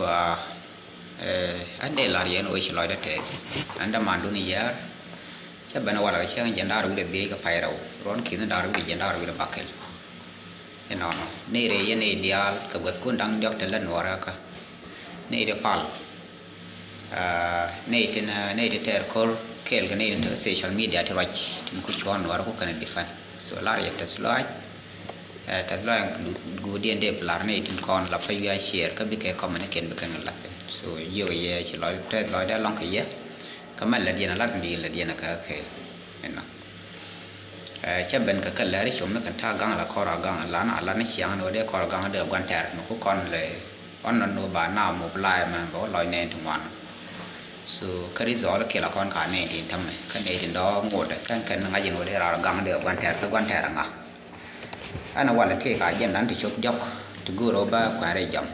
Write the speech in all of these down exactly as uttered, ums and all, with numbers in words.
Wa, eh, an dee lar yɛn wec lɔcdä tɛth. An dämandun yɛɛr. Cä ben walɛ kɛ cäŋ jiɛn da̱r wi̱cdɛ dhiec kɛ pay rɛw. Ruɔ̱n ki̱n da̱r wi̱cdɛ jiɛn da̱r wi̱cdɛ bäkɛl. Inɔnɔ. Nɛy rɛy yɛn nɛy diaal kɛ guäthkun da̱ŋ diɔ̱k te lät nuɔɔrä kä. Nɛy ti pal. Ah, nɛy tin, ah, nɛy ti tɛɛr ko̱r kɛɛl kɛ nɛy tin te social media ti ruac tin ku cuɔ̱ɔ̱ŋ nuɔɔrä ku kɛn defend. So lar yɛ tɛth lɔaac. Eh, tɛth lɔaac guudiɛn dee lar nɛy tin kɔn la pay wi̱i̱ a share kä bikɛ comment ni kɛn bikɛn lat thin. So yiëë yɛ ci lɔc tɛth lɔcdä lɔ̱ŋ kɛ yɛ. Kä mɛn lät yɛn a lat ni lät yɛn a kä kɛ. Inɔ. Eh, cä ben kɛ kɛ lɛr com ni kɛn ta̱a̱ gaŋ la kɔr a gaŋ la na la ni ciaŋ ni wä dee kɔr a gaŋ dee gua̱n tɛr mi ku kɔn lɛ ɔn nɔ ni wä ba na mobilize mɛ bɛ wä lɔc nɛn ti ŋuan. So kä result kiɛ la kɔn ka nɛn ti tämɛ kä nɛn ti dɔɔ ŋot kɛn kɛn ŋa̱c in wä dee rar a gaŋ dee gua̱n tɛr kä gua̱n tɛr a ŋa. Ɛn a walɛ tëë ka agenda ti cop diɔ̱k ti go̱o̱r wä bä kuɛn rɛy jɔm.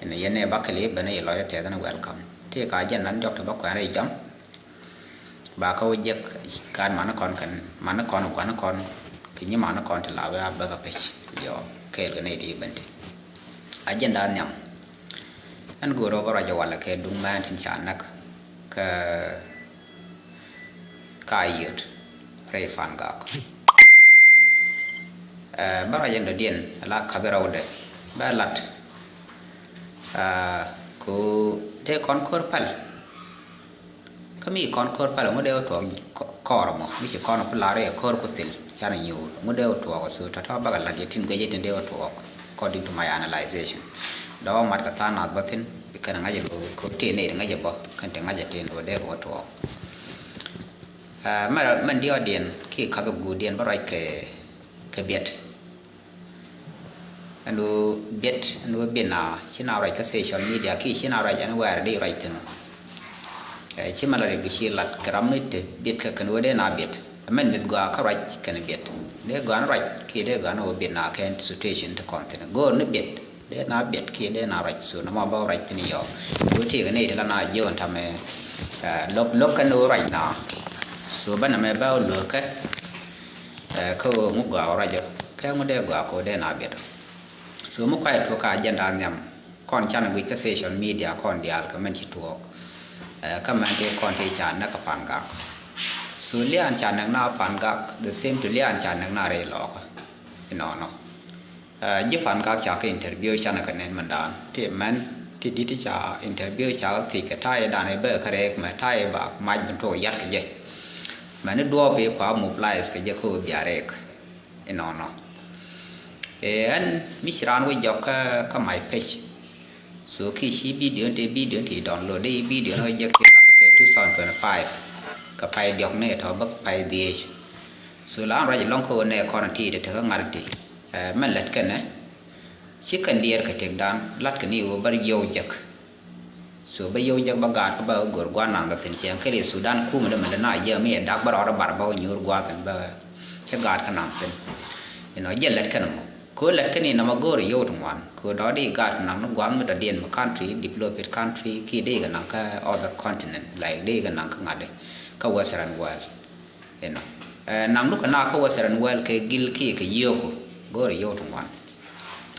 Inɔ yɛn nɛ bakɛl i̱ ben i̱ lɔcdä tɛth ni welcome. Tëë ka agenda ni diɔ̱k ti bä kuɛn rɛy jɔm. Ba kä wä jek gaat mani kɔn kɛn mani kɔn guani kɔn kɛ nyi mani kɔn ti la wee a bäk a pec. Yɔ kɛɛl kɛ nɛy ti ben ti agenda nhiam. Ɛn go̱o̱r ɔ bä ruac ɛ walɛ kɛ duŋ mɛn tin ca näk kä ka yöt rɛy Pangak. Ɛ bä ruac ɛn dɔ̱diɛn la kath rɛwdɛ bä lat. Ɛ ku te kɔn ko̱r päl. Kä mi kɔn ko̱r päl ŋu dee wä tuɔɔk kɔɔr mɔ mi ci kɔn ku lar iɛ ko̱r ku thil canɛ nyuur ŋu dee wä tuɔɔk a so tɔ̱tɔ̱ bakɛ la̱t yɛ tin guic yɛ tin dee wä tuɔɔk. According to my analyzation dɔ̱ wä mat kɛ tha̱a̱ŋ nath bä thi̱n kɛn ŋa̱c ɛ lo̱o̱ ko̱r tëë nɛy ti ŋa̱c ɛ bä kɛn ti ŋa̱c ɛ tëë ni wä dee kɛ wä tuɔɔk. Ɛ mɛn diɔɔdiɛn ki kath guudiɛn bä ruac kɛ kɛ biɛt. Ɛn ɣöö biɛt ɛn ɣöö biɛt na ci na ruac kä social media ki ci na ruac ɛn wɛɛr di ruac thi̱n. Ɛ ci mɛn la rik bi ci lat kɛ ram mi te biɛt kɛ kɛn ɣöö dee na biɛt. Ɛmɛn mith gɔaa kä ruac kɛn biɛt dee gɔaa ni ruac ki dee gɔaa ni ɣöö biɛt na kɛn situation ti kɔn thi̱n go̱o̱r ni biɛt dee na biɛt ki dee na ruac so na mɔ bä ruac thi̱n yɔɔ. Ɣöö ti kɛ ni ti la na jiök ɛn tamɛ. Ɛ lo̱k lo̱k kɛn ɣöö ruac na so bä na mɛ bä ɣöö lo̱k kɛ. Ɛ kä ɣöö ŋu gɔaa ɣöö ruac ɔ kɛ ŋu dee gɔaa kɛ ɣöö dee na biɛt ɔ. So mi kuay tuɔk ka agenda nhiam kɔn canɛ guic kä social media kɔn diaal kɛ mɛn ci tuɔɔk. Ɛ kä mɛn ti kɔn ti ca näk kä Pangak. So lian ca näk na Pangak the same to lian ca näk na rɛy lɔɔkä. Inɔnɔ. Ɛ ji̱ Pangak ca kɛ interview canɛ kɛ nɛn mɛn daan ti mɛn ti di̱t ti ca interview ca kɛ thiec kɛ ta̱yɛ daan ɛ bä kä rɛɛk mɛ ta̱yɛ ba mac bin tuɔk yat kɛ jɛ. Mɛn i̱ duɔɔp i̱ kua mobilize kɛ jɛ kä ɣöö bia rɛɛk. Inɔnɔ. Ɛ ɛn mi ci raan wä jɔk kä kä my page. So ki ci video ti video ti download di video ni wä jek ti lat kɛ two thousand twenty-five. Kä pay diɔk ni tɔ bä pay dhiec. So la an ruac lɔŋ kä wä nɛ kɔn ti ti te kä ŋa̱t ti. Ɛ mɛn lät kɛnɛ. Ci kɛn diɛɛr kɛ tëkdan lat kɛ ni wä bär yio̱w jek. So bä yio̱w jek bä gaat kä bä go̱r gua̱n naŋ kɛ thi̱n ciɛŋ kɛl i̱ Sudan kumɛ dee mɛ dee na jiɛ mi ɛ dak bä rɔɔdɛ bar bä wä nyuur gua̱a̱th ɛn bä cä gaat kä naŋ thi̱n. Inɔ jɛ lät kɛn mɔ kɛ ɣöö lät kɛn inɔ mɛ go̱o̱r i̱ yio̱w ti ŋuan kɛ ɣöö dɔɔdi i̱ gaat kɛ naŋ ni gua̱a̱th mi dɔ̱diɛn mi country developed country kiɛ dee kɛ naŋ kä other continent like dee kɛ naŋ kä ŋa̱t kä western world. Inɔ ɛ naŋ lukɛ na kä western world kɛ gil kiɛ kɛ yio̱o̱ku go̱o̱r i̱ yio̱w ti ŋuan.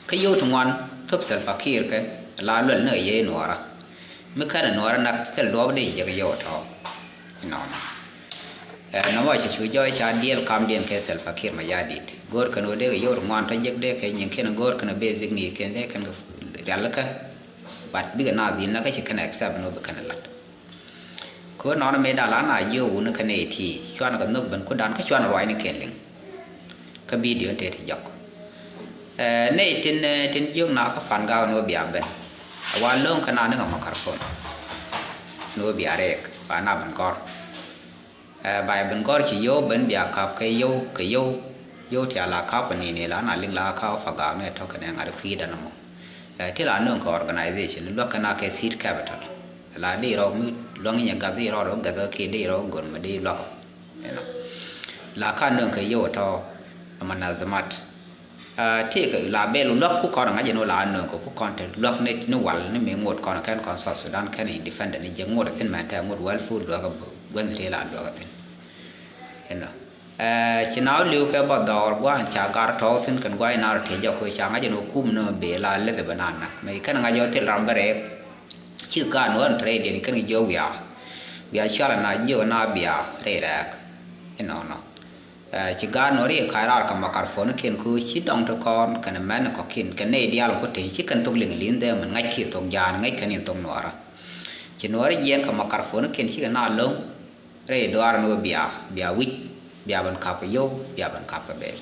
Kä yio̱w ti ŋuan thop Salva Kiir kɛ la luɛl ni kɛ yee nuɔɔra. Mi kɛn ɛ nuɔɔra nak thil duɔɔp di jek yio̱w tɔ. Inɔnɔ. Ɛ nɔmɔ cɛ cu jɔɔc ca diɛl kamdiɛn kɛ Salva Kiir Mayardit go̱o̱r kɛn ɣöö dee kɛ yio̱w ti ŋuan tɔ jek dee kɛ nyiŋ kiɛn go̱o̱r kɛn ɛ basic need kiɛn dee kɛn kɛ rialikä. But bikɛ na dhi̱n na kä ci kɛn accept ni ɣöö bi kɛn ɛ lat. Kɛ ɣöö nɔnɔ mëë da̱a̱ la na jiök wuni kä nɛy ti cuanɛ kɛ nhök ben kudan kä cuanɛ ruacni kɛn liŋ. Kä bidio in tëë ti jɔk. Ɛ nɛy tin ɛ tin jiök na kä Pangak ni wä bia ben. Ɛ wa lo̱ŋ kä na ni ŋa makarpon. Ni wä bia rɛɛk ba na ben gɔr. Ɛ ba yɛ ben gɔr ci yio̱w ben bia kap kɛ yio̱w kɛ yio̱w. Yio̱w ti a la kap kɛ ni ni la na liŋ la kap Pangak ni ɛ tɔk kɛ nɛ ŋa̱t kui̱dɛ ni mɔ. Ɛ ti la nööŋ kɛ organization luäk kɛn a kɛ seed capital. La di rɔ mi luäŋ nyɛ gath di rɔ rɔ gath kiɛ di rɔ gör mi di luäk. Inɔ la ka nööŋ kɛ yio̱w tɔ ɛmɛ na dhamat. Ɛ ti kɛ la bɛl luäk ku kɔn ŋa̱c ɛn wä la nööŋ kɛ ku kɔn te luäk ni ni wal ni mi ŋot kɔn kɛn kɔn South Sudan kɛn independent ni jɛ ŋot thin mɛn tɛ ŋot well food luäk guɛn ti la luäk thin. Inɔ. Ɛ, ci na wä li̱w kɛ bä dhɔɔr gua̱a̱n ca gar tɔɔk thi̱n kɛn gua̱a̱c na rɔ tiɛ jɔk kɛ ca ŋa̱c ɛn wä kum ni wä bee la leth bɛ na nak. Mɛ kɛn ŋa̱c wä thil ram bä rɛɛk. Ci gaat ni wä ni te rɛy diɛn kɛn kɛ jiök wiaa. Wiaa cual na jiök na biaa rɛy rɛɛk. Inɔnɔ. Ɛ, ci gaat ni wä ri ka̱c raar kɛ makarfon kiɛn kɛ ci dɔŋ ti kɔn kɛn mɛn kɔ̱kiɛn kɛn nɛy diaal kɛ te ci kɛn thok liŋ li̱n dhɛ mɛn ŋa̱c kiɛ thok jaan ŋa̱c kɛn in thok nuɔɔrä. Ci nuɔɔrä jiɛn kɛ makarfon kiɛn ci kɛ na lo̱ŋ. Rɛy duaar ni wä bia, bia wi̱c, bia ben kap kɛ yio̱w, bia ben kap kɛ bɛl.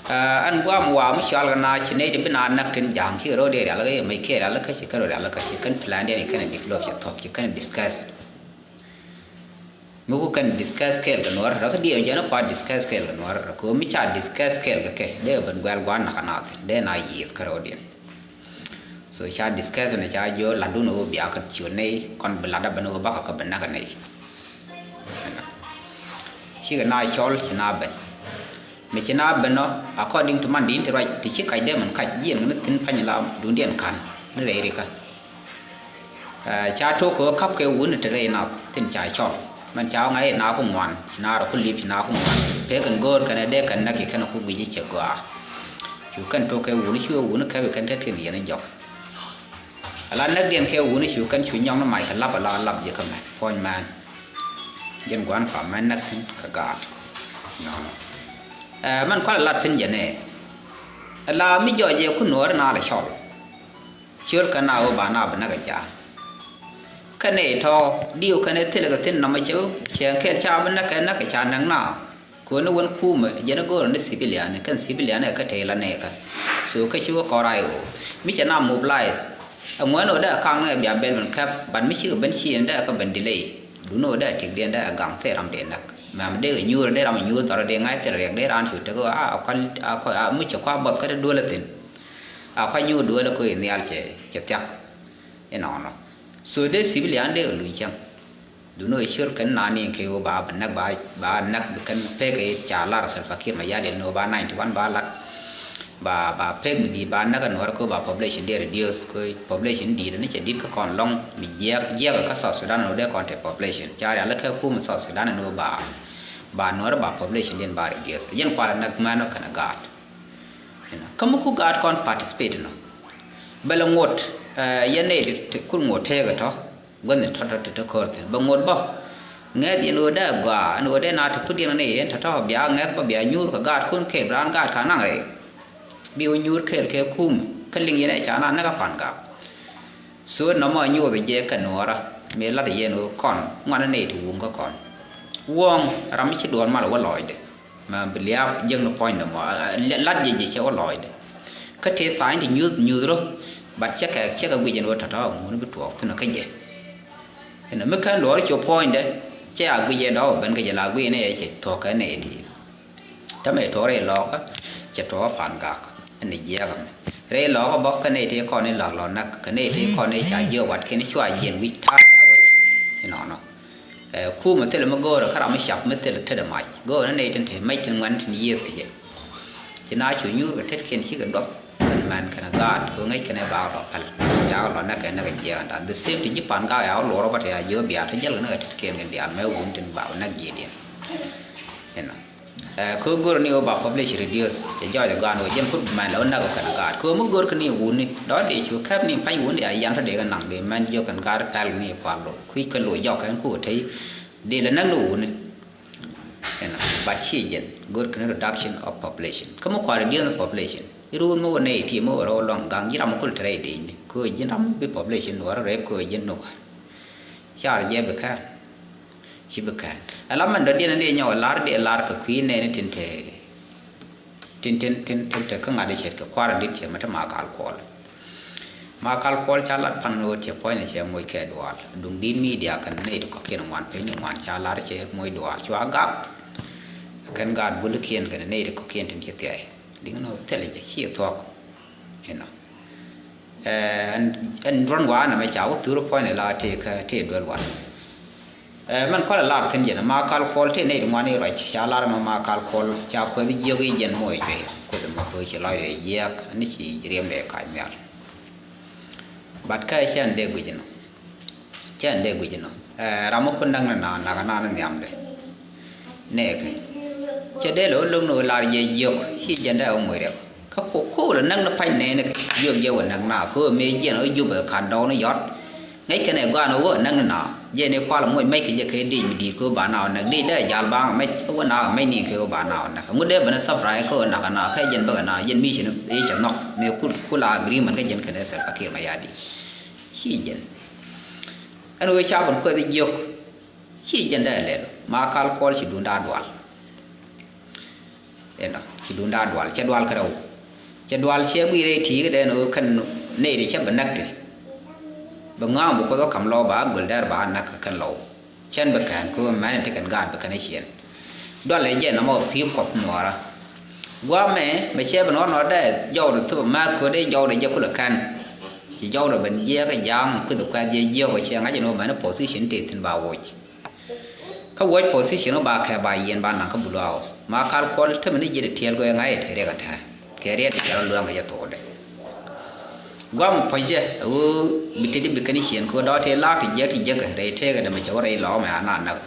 Ɛn guam wa mi cual kɛ na ci nɛy ti bi na näk tin ja̱a̱ŋ ci rɔ dee rial kɛ mec kɛ rial kɛ ci kɛ rɔ rial kɛ ci kɛn plan diɛn ci kɛn develop ci thɔk ci kɛn discuss. Mi ku kɛn discuss kɛɛl kɛ nuɔr rɔ kɛ diɛw jɛn kua discuss kɛɛl kɛ nuɔr rɔ kɛ mi ca discuss kɛɛl kɛ kɛ dee ben guɛl guan na kɛ na thin dee na yieth kɛ rɔ diɛn. So ca discuss ni ca jiɔ latdun ɣöö bia kä ciöt nɛy kɔn bi lat a ben ɣöö bakɛ kä bi näk nɛy. Cikɛ na cɔl ci na ben. Mi ci na ben ɔ according to man din ti ruac ti ci kac dee min kac jiɛn kɛ ni thin pany la dundiɛn ka̱n ni rɛy rikä. Ɛ, ca tok kɛ ɣöö ka̱p kɛ wun ti rɛy nath thin ca cɔl. Mɛn ca ɣä ŋa̱c i̱ naaku ŋuan, ci naar ku li̱p ci naaku ŋuan. Pek in go̱o̱r kɛnɛ dee kɛn näk i̱ kɛn ku guic i̱ cɛ gɔaa. Cu kɛn tok kɛ wuni cu wuni kɛp i̱ kɛn tet kɛn yɛn i̱ jɔk. Ala näk diɛn kɛ wuni cu kɛn cu nyɔŋ ni mac kɛ lap ala lap ji̱ kä mɛn puɔ̱ny mɛn. Jɛn gua̱n pa mɛn näk thi̱n kɛ gaat. Nɔnɔ. Ɛ, mɛn kual lat thi̱n jɛ nɛ. Ala mi jɔc jɛ ku nuɔɔri na lɛ cɔl. Ciöl kɛ na wä ba na bi näk ɛ ca. Kɛn ɛ tɔ diw kɛn ɛ thilɛ kɛ thin nɔmɔ cɛ cɛ kɛl ca bi näk kɛ näk ɛ ca näk na. Koni wän kumɛ jɛn ɛ go̱o̱r ni civilian kɛn civilian ɛ kä tɛy la nɛɛkä. So kä ci wä kɔr ay ɣöö mi cɛ na mobilize. Ɛ ŋuɛn ɣöö dee ɛ kaŋ ni ɛ bia bɛl ben kɛp but mi cikɛ ben ci ɛn dee ɛ kä ben delay. Duni ɣöö dee ɛ tik diɛn dee ɛ gaŋ thil ram dee näk. Mɛm dee ɛ nyuur dee ram ɛ nyuur dhɔr dee ŋa̱c thil riɛk dee raan cu tek ɣöö a kɔl a kɔl a mi cɛ kua buɔth kä dee duel ɛ thin. A kua nyuur duel ɛ koc nhial cɛ cɛ thiak. Inɔnɔ. So dee civilian dee kɛ luny cäŋ. Duni ɣöö ciöl kɛn nani kɛ ɣöö ba bi näk ba ba näk bi kɛn pek ɛ ca lar Salva Kiir Mayardit ni ɣöö ba ninety one ba lat. Ba ba pek mi di̱i̱t ba näk ɛ nuɔr kɛ ɣöö ba population dee reduce kɛ population di̱i̱t ni cɛ di̱t kä kɔn lɔŋ mi jiɛk jiɛk kä South Sudan ni ɣöö dee kɔn te population ca rial kɛ kum South Sudan ni ɣöö ba ba nuɔr ba population diɛn ba reduce. Jɛn kual näk mɛn ɔ kɛn ɛ gaat. Kä mi ku gaat kɔn participate nɔ. Bɛ lɛ ŋot, ɛ, yɛn nɛy ti, ti kur ŋot teek tɔ. Gua̱n ni tɔ, tɔ, tɔ, tɔ kɔr thin. Bɛ ŋot bä. Ŋɛth yɛn ɣöö dee gɔaa, ɛn ɣöö dee na ti kut yɛn ni yɛn tɔ, tɔ, bia ŋɛth bä, bia nyuur kɛ gaat kun kɛ, bi raan gaat ka naŋ rɛy. Bi wä nyuur kɛɛl kɛ kum, kä liŋ yɛn ɛ ca na näk a pan gak. So nɔmɔ nyuuth jɛ kɛ nuɔɔrä, mëë lat yɛn ɣöö kɔn, ŋuan nɛy ti wum kä kɔn. Wuɔ̱ɔ̱ŋ, ram mi ci duɔ̱ɔ̱r mal wä lɔɔcdɛ. Ma bi liaap jiäkni puɔ̱nydɛ mɔ, a, a, lat jɛ jɛ cɛ wä lɔɔcdɛ. Kä tëë tha̱a̱ny ti nyuuth nyuuth rɔ, but cɛ kɛ, cɛ kɛ guic ɛn ɣöö tɔ̱tɔ̱ ŋuni bi tuɔɔk thi̱n kä jɛ. Ɛn mi kän luɔr cu puɔ̱nydɛ, cɛ a guic ɛ dɔ̱k ben kä jɛ la guic ni ɛ cɛ thuɔ̱k kɛ nɛy di̱i̱t. Täämɛ tuɔɔk rɛy lɔɔkä, cɛ tuɔɔk pan gak, ɛn jiɛɛk ɛmɛ. Rɛy lɔɔkä bä, kä nɛy tëë kɔn i̱ lɔ̱k lɔ näk, kä nɛy tëë kɔn i̱ ca jiök watkiɛn cua jiɛn wi̱c ta̱a̱ dee a wec. Inɔnɔ. Ɛ, kumɛ thilɛ mi go̱o̱rɛ kä ram mi cap mi thilɛ tetdɛ mac. Go̱o̱rɛ ni nɛy tin te mec tin ŋuɛ̈n tin yiëëth kɛ jɛ. Ci na cu nyuur kɛ tetkiɛn cikɛ duɔth. Kɛn mɛn kɛn gaat kɛ ŋäc kɛn ɛ baak lɔ päl. Cakɛ lɔ näk kɛ näk kɛ jiɛɛk ɛn da̱a̱n. The same ti ji̱ pan gaat ya wä luɔr wä bä te ya jiök bia te jäl kɛ näk kɛ tetkiɛn kɛn diaal mɛ wun tin ba wä näk jiɛɛdiɛn. Inɔ. Ɛ, kɛ go̱r ni wä ba population reduce, cɛ jɔɔc ɛ gaan wä jɛn kut mɛn lɛ wä näk kɛn gaat. Kɛ mi go̱r kɛ ni wuni, dɔ̱ dee cu kɛp ni pa̱ny wuni a yan tɔ dee kɛ naŋ dee mɛn jiök kɛn gaat pɛl ni kual lo. Kui̱ kɛ lo jɔk kɛn ku tey, dee lɛ näk ni wuni. Inɔ, but ci jɛn, go̱r kɛ ni reduction of population. Kä mi kual reduce population, iruun mi wä nɛy ti mi wä rɔ lɔŋ gaŋ ji̱ ram mi kul te rɛy dee ni. Kɛ ji̱ ram mi bi population wä rɔ rɛp kɛ ji̱ ni wä. Car jɛ bi kɛn. Ci bi kɛn. Ɛ la mɛn dɔ̱diɛn ni nyɔk lar dee lar kɛ kui̱ nɛɛni tin te, tin, tin, tin, tin te kä ŋa̱t i̱ ce̱tkɛ kua̱r in dit cɛ mɛ te Makal Kuɔl. Makal Kuɔl ca lat pan ni ɣöö cɛ puɔ̱ny ni cɛ moc kɛ dual. Duŋ dit media kɛn nɛy ti kɔ̱kiɛn ŋuan peny ni ŋuan ca lar cɛ moc dual. Cua gak. Kɛn gaat bulikiɛn kɛn nɛy ti kɔ̱kiɛn tin ci thiay. Liŋ ni ɣöö thilɛ jɛ ci thuɔ̱k. Inɔ. Ɛ, ɛn, ɛn ruɔ̱n wa nɛmɛ ca wä thur puɔ̱ny la tëë kä tëë duel wa. Ɛ, mɛn kɔlɛ lar thi̱n jɛn Makal Kuɔl tëë nɛy ti ŋuan i̱ ruac ca lar mɛ Makal Kuɔl ca kueth jiök i̱ jɛn moc juey kueth mɛ koc ci lɔcdɛ jiɛɛk ni ci riɛmdɛ kac nhial. But kä cɛn dee guic inɔ. Cɛn dee guic inɔ. Ɛ, ram mi kun näk ni na nak na ni nhiamdɛ. Nɛɛkɛ cɛ dee lɛ wä lo̱ŋ ni wä lar jɛ jiök ci jɛn dee wä moc rɛk. Kä ko ko lɛ näk ni pa̱ny nɛɛni kɛ jiök jɛ wä näk na ko mëë jiɛn wä jupɛ ka̱n dɔɔk ni yɔt. Ŋäc kɛn ɛ gɔaa ni wä näk ni na jɛn i̱ kual moc mɛc kɛ jɛ kɛ dic mi di̱i̱t ko ba na wä näk dic dee jal baŋ mɛc wä na wä mɛc ni kɛ wä ba na wä näk ŋut dee bɛ ni safra kɛ wä nak na kɛ jɛn bäkɛ na jɛn mi ci ni i̱ cɛ nhɔk mëë kul kul a agreement kɛ jɛn kɛn ɛ Salva Kiir Mayardit. Ci jɛn ɛn wee ca bun kuɛth jiök. Ci jɛn dee lɛl ma kal kuɔl ci dun daa dual. Inɔ ci dun daa dual cɛ dual kärɛw. Cɛ dual cɛ gui̱i̱r ɛ ti̱i̱ kɛ dee ni wee kɛn nɛy ti cɛ bɛ näk ti. Bɛ ŋa̱a̱ŋ bɛ kuoth wä kam lɔw ba göl dɛr ba näk kɛn lɔw. Cɛn bɛ kɛn kɛ wee mɛn ti kɛn gaat bɛ kɛn ɛ ciɛn. Dual ɛ jɛ nɔmɔ kɛ kui̱ kuɔth nuɔɔra. Guamɛ mɛ cɛ bɛ nuɔɔr nuɔɔr dee jɔwdɛ thop ɛ määth kɛ wee dee jɔwdɛ jɛ kulɛ kɛn. Ci jɔwdɛ ben jiɛɛk ɛ ja̱a̱ŋ kui̱th ɛ kuɛth jɛ jiɛɛk ɛ cɛ ŋa̱c ɛn wee mɛn position tëë thi̱n ba woc. Kä wuɔ̱c position wä ba kɛ ba yiɛn ba naŋ kä Blue House. Ma kal kuɔl te mi ni ji̱ ti tiɛɛl gɔɛ ŋa̱c ɛ te riɛk ɛ tɛ̱̈ɛ̱̈. Kɛ riɛt ti cɛ rɔ luäŋ kɛ jɛ thokdɛ. Guam puɔ̱c jɛ ɛ ɣöö bi teti bi kɛn i̱ ciɛn kɛ ɣöö dɔ̱ tëë laak ti jiäk ti jiäk rɛy tëëkɛ dämɛ cɛ wä rɛy lɔɔmɛ a na näk.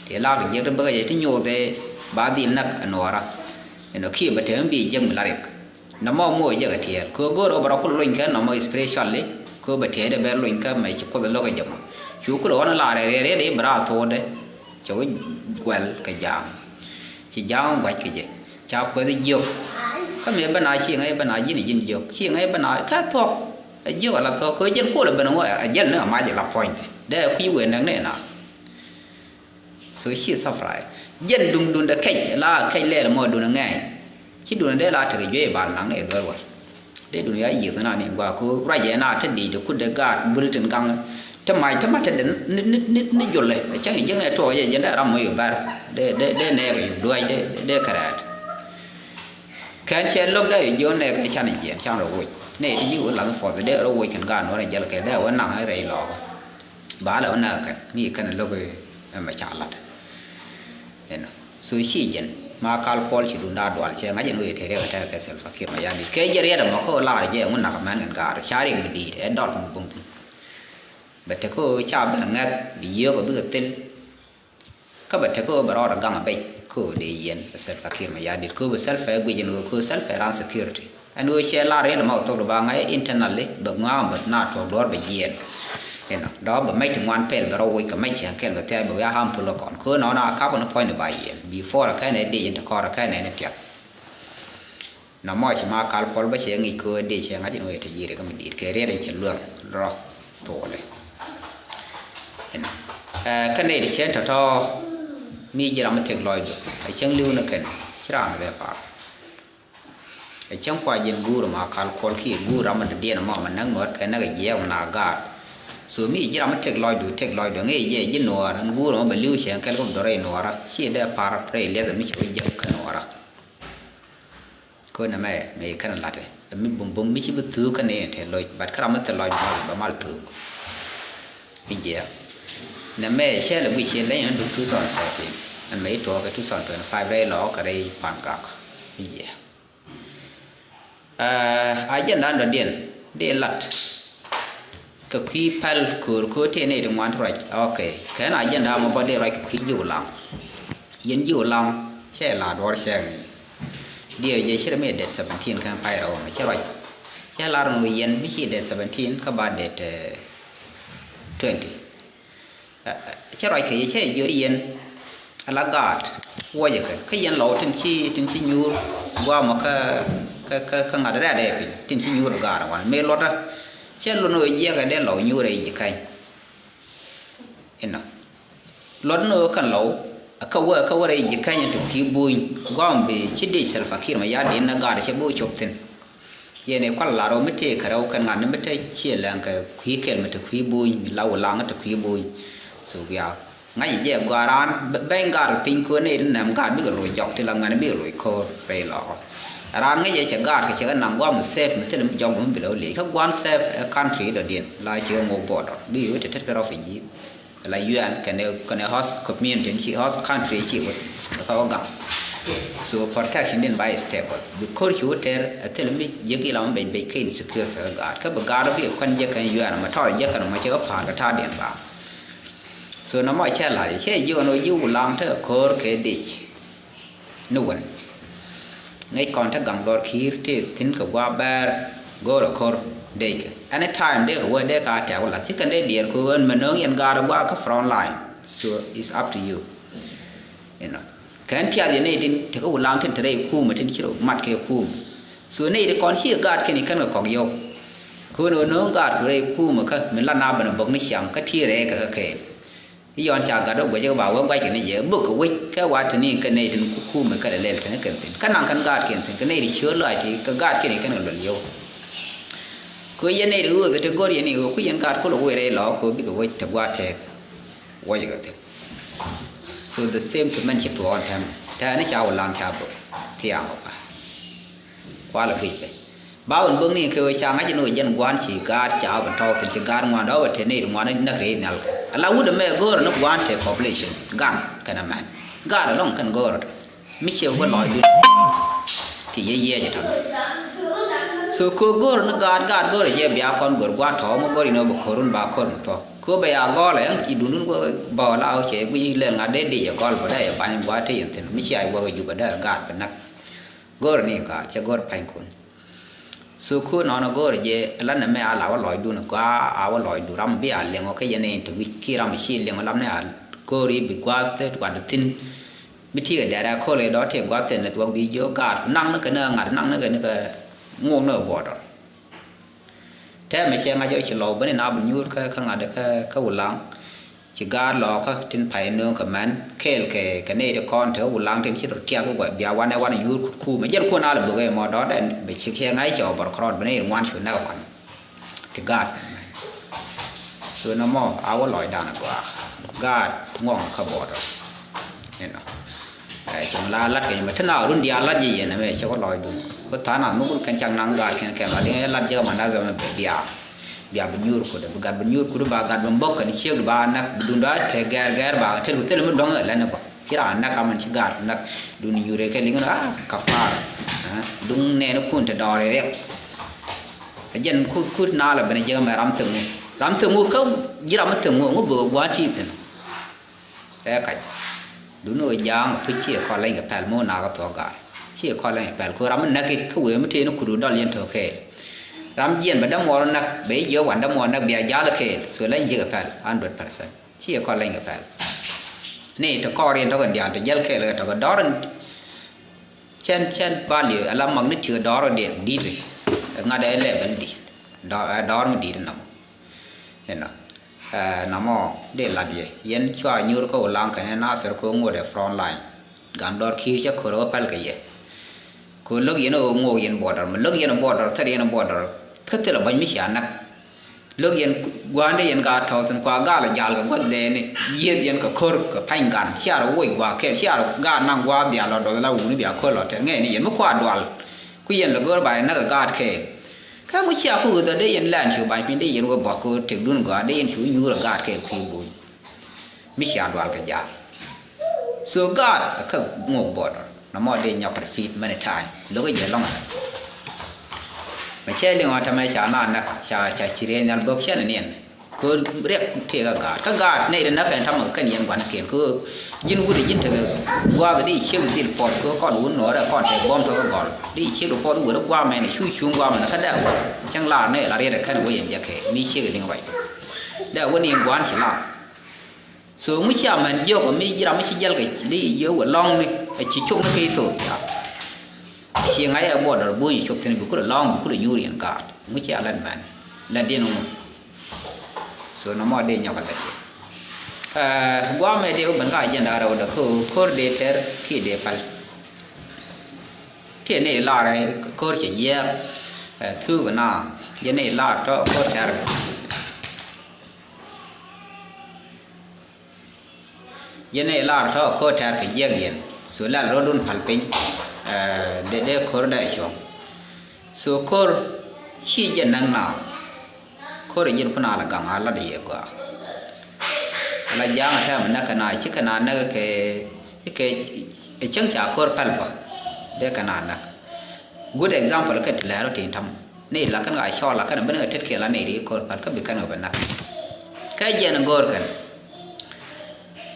Tëë laak ti jiäk ti bäkɛ jɛ ti nyothɛ ba dhil näk ɛ nuɔɔra. Ɛn ɔ kiɛ bɛ te mi bi jiäk mi la riɛk. Nɔmɔ moc jɛ kɛ tiɛɛl kɛ ɣöö go̱o̱r ɣöö bɛ rɔ kulɛ lony kä nɔmɔ especially kɛ ɣöö bɛ tiɛɛcdɛ bɛ lony kä mɛ ci kuoth lo̱k ɛ jɛ mɔ. Cu kulɛ ɣɔn ɛ lar ɛ riɛt riɛt i̱ bɛ raar thokdɛ. Cɛ wä guɛl kɛ ja̱a̱ŋ. Ci ja̱a̱ŋ gua̱c kɛ jɛ ca kuɛth jiök. Kä mëë bä na ci ŋäc bä na ji̱n ji̱n jiök ci ŋäc bä na kä thuɔ̱k. Ɛ jiök ala thuɔ̱k kɛ ɣöö jɛn kuɔl ɛ ben ŋuɔ ɛ jɛl ni ɛ mac ɛ la puɔ̱nydɛ dee ɛ kui̱ wëë näk ni ɛ na. So ci thafra jɛn duŋ duŋdɛ kɛc la kɛc lɛɛl mɔ duŋ ŋɛɛny. Ci duŋ dee la tekɛ juey bal naŋ ni duel wal. Dee duŋ ya yiëth na ni gua ko ruacɛ na te dic te kut de gaat bul tin gaŋ. Te mac te ma te de ni ni ni ni jolɛ cäŋ jiäŋ ni tuɔɔk jɛ jɛn dee ram mɔ yɔ bɛr. Dee dee dee nɛɛk yɔ duac dee dee kɛrɛɛt. Kɛn cɛ lo̱k dee yɔ jiɔn nɛɛk ni can jiɛn can rɔ woc. Nɛɛk ti ji̱ wä lath puɔth dee rɔ woc kɛn gaat nuɔr jɛl kɛ dee wä naŋ rɛy lɔɔk. Ba lɛ wä näk kɛn mi kɛn lo̱k ɛmɛ ca lat. Ɛnɔ so ci jɛn ma kal kuɔl ci dun daa dual cɛ ŋa̱c ɛn wee te riɛk ɛ tɛk kɛ Salva Kiir Mayardit kɛ jɛ riɛt ɛmɔ kä lar jɛ ŋun nak mɛn kɛn gaar ca riɛk bi diit ɛ dɔt bum bum. Bɛ te kä ca bi lɛ ŋɛk bi yio̱o̱k ɛ bikɛ thil. Kä bɛ te kä bɛ rɔɔdɛ gaŋ ɛ bɛc kä dee yɛn ɛ Salva Kiir Mayardit kä bɛ Salva ɛ guic ɛn wee kä Salva ran security. Ɛn ɣöö cɛ lar rɛy lɛ ma kɛ thok di ba ŋa̱c internally bɛ ŋua̱a̱ŋ bɛ na tuɔɔk duɔ̱ɔ̱r bɛ jiɛɛn. Inɔ dɔ̱ bɛ mɛc ti ŋuan pɛl bɛ rɔ woc kɛ mɛc cieŋ kɛl bɛ thiac bɛ wi̱i̱ a harmful kɛ kɔn köö nɔɔna a kap ni puɔ̱ny ni ba jiɛɛn before kɛn ɛ dee in ti kɔr kɛn ɛ ni tiɛk. Nɔmɔ ci ma kal puɔl bä cɛ ŋic köö dee cɛ ŋa̱c in wee te ji̱ ri kä mi di̱i̱t kɛ riɛt in cɛ luäŋ rɔ thuɔɔli. Inɔ ɛ kɛn ɛ ti cɛ tɔ̱tɔ̱ mi ji̱ ram mi tëk lɔcdu ɛ cäŋ li̱w ni kɛn ci raan bɛ par. Ɛ cäŋ kua ji̱n guur ma kal kuɔl kiɛ guur ram mi dɔ̱diɛn mɔ mi näk nuɔ̱ɔ̱r kɛ näk ɛ jiɛɛk mi na gaat. So mi ji̱ ram mi tëk lɔcdu tëk lɔcdu ŋi̱i̱c jɛ ji̱ nuɔ̱ɔ̱r ɛn guur mɔ bɛ li̱w cɛ kɛl kä bi dɔ̱r rɛy nuɔ̱ɔ̱rä ci dee par rɛy liɛth mi cɛ wä jiäk kä nuɔ̱ɔ̱rä. Kä nɛmɛ mëë kɛn la̱tɛ ɛ mi bumbum mi ci bi thuuk kä ni te loc but kä ram mi thil lɔc bɛ mal thuuk. Mi jiɛ nɛmɛ cɛ lɛ guic ci leny ni duk two thousand thirteen ɛmɛ i̱ tuɔɔk kɛ two thousand twenty-five rɛy lɔɔk kɛ rɛy pan gak. Mi jiɛ. Agenda dɔ̱diɛn dee lat kɛ kui̱ pɛl köör köör tëë nɛy ti ŋuan ti ruac. Ok. Kɛn agenda mɔ bä dee ruac kɛ kui̱ ji̱ Ulaŋ. Yɛn ji̱ Ulaŋ cɛ la duɔ̱ɔ̱r cɛ ŋi̱i̱c. Diɛ jɛ ci rɛ mi date seventeen kɛn pay rɛ wä mɛ cɛ ruac. Cɛ la rɛ ŋi̱i̱c yɛn mi ci date seventeen kä ba date twenty. Cä ruac kɛ yɛ cä yɛ jiök yɛn ala gaat wuɔcɛ kɛ kä yɛn lɔw tin ci tin ci nyuur guamɔ kä kä kä ŋa̱t rɛ̈t ɛ piny tin ci nyuur gaat wan mëë luɔtdä. Cä luɔt ni ɣöö jiɛkɛ dee lɔw nyuur ɛ ji̱ käny. Inɔ luɔt ni ɣöö kɛn lɔw kä wä kä wä rɛy ji̱ käny ti kui̱ buny guamɔ bi ci dee Salva Kiir Mayardit ni gaat cɛ bi wä cop thi̱n. Yɛn ɛ kual lar ɔ mi tëë kɛ rɛw kɛn ŋa̱n ni mi te ciɛ lɛŋ kɛ kui̱ kɛl mi te kui̱ buny mi la wä laŋ te kui̱ buny. So wiaa ŋa̱c jɛ gɔaa raan bɛny gar piny köön ni nɛm gar bikɛ loc jɔk ti la ŋa̱n bikɛ loc köör rɛy lɔɔk. Raan ŋäc jɛ cɛ gar kɛ cɛ kɛ naŋ guam mi sɛf mi thilɛ mi jɔk mi bi lɛ wä liec kä guan sɛf ɛ country dɔ̱diɛn la cɛ kɛ ŋok border bikɛ wä te tet kɛ refugee. La U N kɛnɛ kɛnɛ host community ni ci host country ci wä ka wä gaŋ. So protection din ba stable bi kor ci wä ter a thil mi jek ila ma bec bec kɛ insecure kɛ gaat kä bi gaat bi kɔn jek kɛn U N ma tɔr jek kɛn ma ci wä par ka ta din ba. So nɔmɔ cɛ la̱r cɛ jiök ɛn ɣöö ji̱ Wulaŋ te ko̱r kɛ dec. Ni wän ŋäc kɔn te gaŋ lɔr ki̱i̱r te thi̱n kɛ gua̱a̱ bɛɛr go̱o̱r ɛ ko̱r dec kɛ. Any time dee kɛ wä dee ka tɛ̈k wä la̱th ci kɛn dee diɛɛr kɛ ɣöö ɛn mɛ nööŋ yɛn gaat ɛ gua̱a̱ kä front line. So it's up to you. You know. Kɛn tiath yɛn nɛy tin tekɛ Wulaŋ tin te rɛy kuumä tin ci rɔ mat kɛ kuumä. So nɛy ti kɔn ci gaat kɛn i̱ kɛn kɛ kɔk yɔw. Kɛ ɣöö nööŋ gaat ku rɛy kuumä kä mi la na ben ɛ bäk ni ciaŋ kä ti rɛy kɛ kä kɛɛl. I̱ yɔn ca gat wä guɛc kä ba wä guac kɛn i̱ jɛ bäk kɛ wec kɛ wa te ni kɛ nɛy tin kuumä kɛ lɛ lɛl kɛn kɛn thi̱n. Kä naŋ kɛn gaat kɛn thi̱n kɛ nɛy ti ciöör lɔaac ti kɛ gaat kɛn i̱ kɛn kɛ luɛl yɔw. Kɛ ɣöö yɛn nɛy ti ɣööth ti go̱r yɛn i̱ ɣöö ku yɛn gaat kulɛ wec rɛy lɔ kɛ ɣöö bikɛ wec te gua̱a̱th tɛɛk. Wec kɛ thi̱n. So the same to mɛn ci tuɔɔk ɛn tɛmɛ tɛɛni ca Wulaŋ ca bök thiaŋ ɔ ka. Kualɛ guic bɛ ba wän bäkni kɛ ɣöö ca ŋa̱c ni ɣöö jɛn gua̱a̱n ci gaat ca bɛ tɔ̱w thi̱n ci gaat ŋuan dɔ̱ bɛ te nɛy ti ŋuan näk rɛy nhial kɛ ala wut ɛmɛ go̱o̱rä ni gua̱a̱n te population gaŋ kɛnɛ mɛn gaat ɛlɔ̱ŋ kɛn go̱o̱rä. Mi ciɛ wä lɔcdun ti yɛ yiɛc ɛ tɔ̱. So kɛ go̱o̱r ni gaat, gaat go̱o̱r ɛ jɛ bia kɔn go̱o̱r gua̱a̱t tɔ̱ mi go̱o̱r in ɣöö bɛ ko̱run ba ko̱r mi thɔ̱. Kɛ ɣöö bɛ ya gɔl ɛ ɛn ci dundun wä bä la ɣöö cɛ guic lɛl ŋa̱t dee dec ɛ gɔl bä dee yɛ bany gua̱a̱t te yɛn thi̱n. Mi cia wä kɛ Jubɛ dee gaat bɛ näk. Go̱o̱r ni gaat cɛ go̱o̱r panykun. So kɛ ɣöö nɔnɔ go̱o̱r ɛ jɛ la nɛmɛ a la wä lɔcdun ɛ gɔaa a wä lɔcdun ram bi a liŋ ɔ kä yɛn in te wi̱c ki ram ci liŋ ɔ lam ni a go̱o̱r i̱ bi gua̱a̱th te gua̱a̱th thi̱n. Mi ti kɛ dɛrɛ ko̱l i̱ dɔ̱ ti gua̱th thin ni tuɔk bi jiök gaat ku naŋ ni kɛ ni ŋa̱t naŋ ni kɛ ni kɛ ŋuɔk ni kɛ border. Tɛmɛ cɛ ŋa̱c ɔ ci lɔw ben in a bi nyuur kä kä ŋa̱t kä kä Wulaŋ. Ci gaat lɔɔkä tin pay nööŋ kɛ mɛn kɛɛl kɛ kɛ nɛy ti kɔn te Wulaŋ tin ci rɔ tiak kɛ gua̱th bia wanɛ wanɛ yuur kut kuumɛ jɛn kuɔn a lɛ bök ɛ mɔ dɔ̱r dɛn bɛ ci cɛ ŋa̱c cɛ ɔ bɔr kärɔɔd ben in ŋuan cu nɛk ɛ kuan. Ti gaat. So nɔmɔ a wä lɔcdan a gɔaa. Gaat ŋuɔŋ kä border. You know. Ɛ cɛ mi la lat kɛ mɛ ti na run diaal lat ji̱ yɛn mɛ cɛ wä lɔcdun. Bä tha̱a̱n a mukun kɛn cak naŋ gaat kɛn kɛn la liŋ lat ji̱ kɛ man na zɔmɛ bɛ bia. Bia bi nyuur kut bi gat bi nyuur kut ba gat bi mbok kɛn ciek ba nak bi dun da te gɛr gɛr ba te lu thil mi dɔŋ lɛ ni bä. Ci raan näk amɛn ci gaat näk duni nyuure kɛ liŋ a kafara. Duŋ nɛɛni kun te dɔɔri riɛk. Ɛ jɛn kut kut na la ben jiäk mɛ ram thäŋu ram thäŋu kä ji̱ ram thäŋu ŋu bök gua̱a̱ ti thi̱n. Ɛ kac duni ɣöö ja̱a̱ŋ puc ci ɛ kɔl leny kɛ pɛl mi wä nakä thuɔ̱k gaat ci ɛ kɔl leny kɛ pɛl kɛ ram mi näk i̱ kä wëë mi tëë ni kut wä dɔl yɛn tɔ̱ kɛɛl. Ram jiɛn bɛ dämuɔɔr näk bɛ ji̱ jiök wan dämuɔɔr näk bia ja̱l kɛɛl so leny jiäk kɛ pɛl hundred percent. Ci yɛ kɔn leny kɛ pɛl. Ni ti kɔɔr in tɔkɛ diaal ti jäl kɛɛl kɛ tɔkɛ dɔr in cɛn cɛn value ala mak ni tiö dɔr in diɛ di̱t. Ŋa̱t ɛ level di̱t. Dɔr ɛ dɔr mi di̱t nɔmɔ. Inɔ ɛ nɔmɔ di lat yɛ yɛn cua nyuur kä Ulaŋ kɛn ɛ Nasir kɛ ŋot ɛ front line. Gan dɔr ki̱i̱r cä kör ɛ wä pɛl kɛ yɛ. Kɛ lo̱k yɛn ɛ ŋok yɛn border mi lo̱k yɛn border thɛr yɛn border. Kä thilɛ bäny mi cia näk. Lo̱k yɛn gua̱a̱ndɛ yɛn gaat tɔ̱ thi̱n kua gal ɛ jal kɛ gua̱th dɛɛni yieth yɛn kɛ ko̱r kɛ pa̱ny gan cia rɔ woc gua̱a̱ kɛl cia rɔ gaat naŋ gua̱a̱ bia lɔ dɔth la wuni bia ko̱r lɔ tɛr ŋɛɛni yɛn mi kua dual. Ku yɛn lɛ go̱r ba yɛn näk ɛ gaat kɛɛl. Kä ŋu cia ku ɣöth ɔ dee yɛn lɛn cu ba̱ny piny dee yɛn wä bɔk kɛ tëk dun gɔaa dee yɛn cu nyuur ɛ gaat kɛɛl kui̱ buny. Mi cia dual kɛ ja̱a̱k. So gaat kä ŋok border nɔmɔ dee nyɔk repeat many time lo̱k jɛ lɔŋ. Mɛ cɛ liŋ ɔ tɛmɛ ca na näk ca ca ci riɛy nhial bök cɛn niɛn. Kö riɛk tëë kä gaat kä gaat nɛy ri näk kɛn tamɛ kɛn yɛn gua̱n kiɛn kö ji̱n wut ji̱n tekɛ gua̱a̱th di ciek dhil puɔth kö kɔn wun nuɔɔrɛ kɔn tɛ buɔ̱m tɔk kä gɔl di ciek di puɔth wut gua̱a̱mɛn cu cuŋ gua̱a̱mɛn kä dɛk cäŋ laar nɛy la riɛt kɛn wä yɛn jɛ kɛ mi ciek liŋ ruac. Dee wä ni gua̱n ci lar. So ŋu cia mɛn jiök mi ji̱ ram mi ci jäl kɛ di jiök wä lɔŋni a ci cop ni kɛ Ethiopia. Ci ŋa̱c ɛ border buny cop thin bi kulɛ lɔŋ bi kulɛ nyuur yɛn gaat ŋu cia lɛn mɛn lɛn diɛn ŋu. So nɔmɔ dee nyɔk a lɛn diɛn. Guamɛ dee wä ben ka agenda rɛw dɛ ko kor dee tɛr ki dee pal. Ti ni lar kor ci jiɛk thuk na yɛ ni lar tɔ kor tɛr. Yɛn ɛ lar tɔ ko̱r tɛ̈r kɛ jiɛk yɛn. So lɛl rɔ̱dun pal piny. Dee dee ko̱r dee cuɔ̱ŋ. So ko̱r ci jɛ näk na. Ko̱r ji̱n kun a la gaŋ a lat yɛ gɔaa. Ala ja̱a̱ŋ a tɛm näk kɛ na ci kɛ na näk kɛ kɛ cäŋ ca ko̱r pal bä. Dee kɛ na näk. Good example kɛ ti lɛr rɔ tin tam. Ni la kɛn ka cɔl la kɛn ben kɛ tet kiɛ la ni ri ko̱r pal kä bi kɛn kɛ bɛ nak. Kɛ jɛn go̱o̱r kɛn.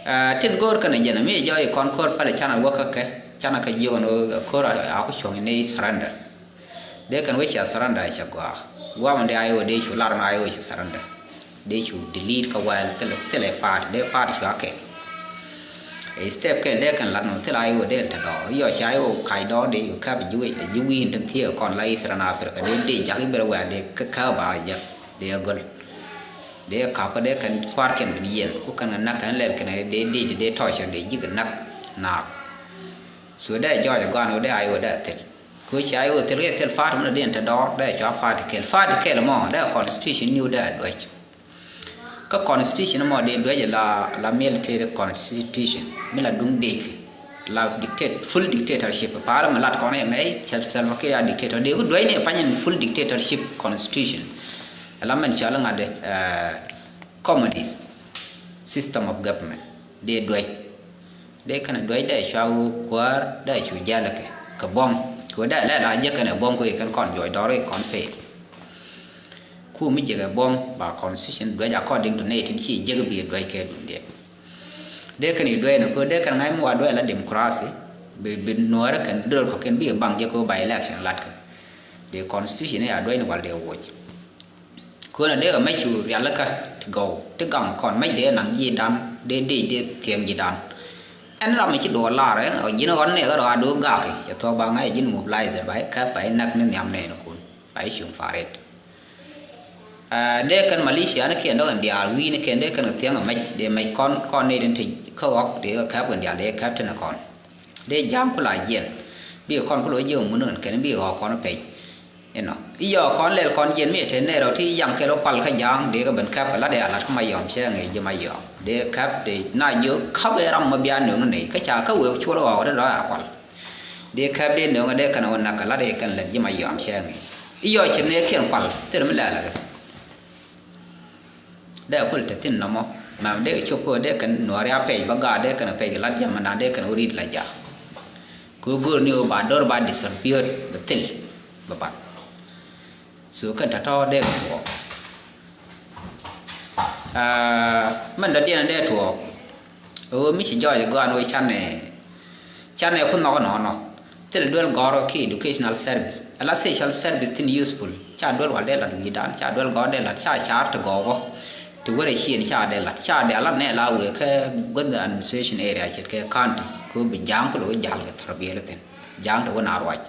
Aa, tin go̱o̱r kɛnɛ jɛn mi jɔɔc kɔn ko̱r pɛlɛ canɛ wä kä kɛ, canɛ kɛ jiök ɛn ɣöö ko̱r a ku cuɔ̱ŋ ni surrender. Dee kɛn wec ca surrender cɛ gɔaa. Guamɛ dee a iwä dee cu lar ɛn a iwä cɛ surrender. Dee cu delete kä wɛl thilɛ, thilɛ faat, dee faat cua kɛl. Ɛ step kɛl dee kɛn lat nɔ thilɛ a iwä dee te dɔɔr. Yɔ ca iwä kac dɔɔr dee cu käp ji̱ wi̱i̱, ji̱ wi̱i̱ tin thiee kɔn la Eastern Africa dee dee jak i̱ ber wɛl dee kä, kä ba jak dee a göl. Dee ka̱pä dee kɛn kua̱rkiɛn bin yiɛn ku kɛn kɛ näk kɛn lɛl kɛn dee dic dee tɔcɛ dee ji̱ kɛ näk naak. So dee jɔɔc ɛ gɔaan ɣöö dee a iwä dee a thil. Kɛ ɣöö ci a iwä thil kɛ thil fa̱a̱t mɛn dee in te dɔɔr dee cua fa̱a̱t kɛl, fa̱a̱t kɛl mɔ dee constitution niw dee a duäc. Kä constitution mɔ dee duäc la, la military constitution mi la duŋ dec. La dictate, full dictatorship. Pa̱a̱r mi lat kɔn ɛmɛ, Sal-, Salva Kiir a dictator. Dee ku duäc ni pany in full dictatorship constitution. Ala mɛn cɔal ŋa̱t, eh, communist system of government. Dee duäc. Dee kɛn duäc dee cua wä kuäär dee cu jälɛ kɛ, kɛ buɔ̱m. Kɛ dee lɛ la jek kɛn buɔ̱m kɛ kɛn kɔn juɔc dɔɔr kɔn fail. Ku mi jek ɛ buɔ̱m ba constitution duäc according to nɛy tin ci jek bi duäc kɛ dundiɛn. Dee kɛn i̱ duɛɛnɛ köör dee kɛn ŋa̱c mi wa duɛɛl a democracy. Bi, bi nuäärä kɛn döör kɔ̱kiɛn bikɛ baŋ jɛ köör by election latkɛ. Dee constitution i̱ a duɛɛnɛ wal dee woc. Köönɛ dee kɛ mɛc cu rialikä ti gɔw ti gaŋ kɔn mɛc dee naŋ ji̱dan dee dee dee thiɛŋ ji̱dan. Ɛn ram mi ci duɔɔr lar ɛ ji̱n ɣɔn nɛɛk ɛ rɔ a do̱o̱k gaaki cɛ thuɔ̱k ba ŋa̱c ji̱n mobilizer ba i̱ käp ba i̱ näk ni nhiam nɛɛni kun ba i̱ cuŋ faret. Ɛ, dee kɛn militia ni kiɛn dɔk in diaal wi̱i̱ ni kɛn dee kɛn kɛ thiäŋ ɛ mɛc dee mɛc kɔn kɔn ni rin ti kä ɣɔk dee kɛ kɛp kɛn diaal dee kɛp tin ɛ kɔn. Dee ja̱a̱ŋ ku la jiɛn bikɛ kɔn ku lo̱c ji̱ ɛ mun kɛn kɛn bikɛ ɣɔk kɔn pɛc. Inɔ i̱ yɔɔk kɔn lɛl kɔn jiɛn mi ɛ te nɛɛr ɔ ti yaŋ kɛl ɔ kual kä ja̱a̱ŋ dee kɛ ben kɛp kɛ la dee a lat kä Mayɔm cɛ ŋi̱i̱c ji̱ Mayɔm dee kɛp dee na jiök käp ɛ ram ma bia nöŋ ni nɛy kä ca kä wee cuɔl ɣɔk dee dɔ̱ a kual. Dee kɛp dee nöŋ dee kɛn ɣän nak kɛ lat dee kɛn lät ji̱ ma yɔam cɛ ŋi̱i̱c. I̱ yɔc cɛ nɛɛkiɛn kual thil mi lɛl kɛ. Dee kul te thi̱n nɔmɔ mɛm dee kɛ cop kä dee kɛn nuɔ̱ɔ̱ri a pɛc bä gaat dee kɛn pɛc kɛ lat ji̱ ma naan dee kɛn wä ri̱t la ja̱. Kɛ wä go̱r ni wä ba do̱r ba distributed bɛ thil bɛ bath. So kɛn tɔ̱tɔ̱ dee kɛ tuɔɔk. Aa, mɛn dɔ̱diɛn dee tuɔɔk. Ɣöö mi ci jɔɔc gɔaan wee canɛ, canɛ ku nhɔk nɔɔnɔ. Thilɛ duel gɔ̱rä ki educational service ala social service tin useful. Ca duel wal dee lat wi̱i̱dan ca duel gɔ̱rä dee lat ca car ti gɔɔkɔ. Ti wärɛ cien ca dee lat ca dee alat nɛ la wee kɛ guäth administration area ce̱tkɛ county. Kɛ ɣöö bi ja̱a̱ŋ ku lo̱ wee ja̱l kɛ thɔrbiɛl thin ja̱a̱ŋ ti wä na ruac.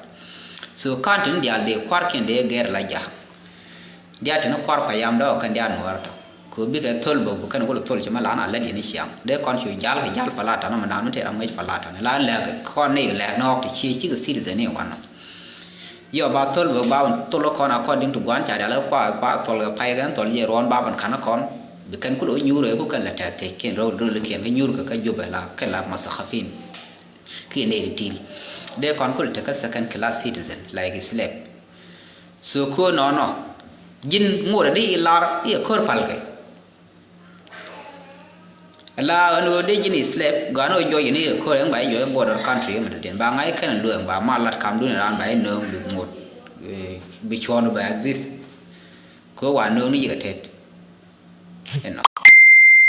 So county ni diaal dee kua̱rkiɛn dee gɛr la ja̱a̱ŋ. Diaal tini kuar payam dɔɔk kɛn diaal nuɔɔr tɔ. Kɛ bikɛ thol bä bä kɛn wul thol ci ma lan a lät yɛn i̱ ciaŋ dee kɔn cu jal kɛ jal falata nɔ mi naan mi tëë ram ŋäc falata ni la lɛk kɔn ni lɛk ni ɣɔk ti ci cikɛ citizen ni wanɔ. Yɔ ba thol bä ba thol kɔn according to guan ca dial kua kua thol kɛ pay kɛn thol yɛ ruɔn ba ban kan kɔn. Bi kɛn kulo nyuur ɛ ku kɛn lɛ tɛth tɛc kiɛn rol rol kiɛn kɛ nyuur kɛ kɛ jubɛ la kɛ la masakafin. Kiɛ nɛy ti ti̱i̱l dee kɔn kul tekä second class citizen like slave. So köör nɔnɔ ji̱n ŋot adi i̱ lar i̱ ɛ köör palkɛ. La ɛn ɣöö dee ji̱n i̱ slave gɔaa ni ɣöö juɔc ji̱n i̱ ɛ köör ɛn ba i̱ juɔc ɛ border country ɛmɛ dɔ̱diɛn ba ŋa̱c kɛn ɛ lueŋ ba mal lat kam duni raan ba i̱ nööŋ bi ŋot bi cuɔ̱ɔ̱n ba exist. Köör wa nööŋ ni yikɛ tet. Inɔ.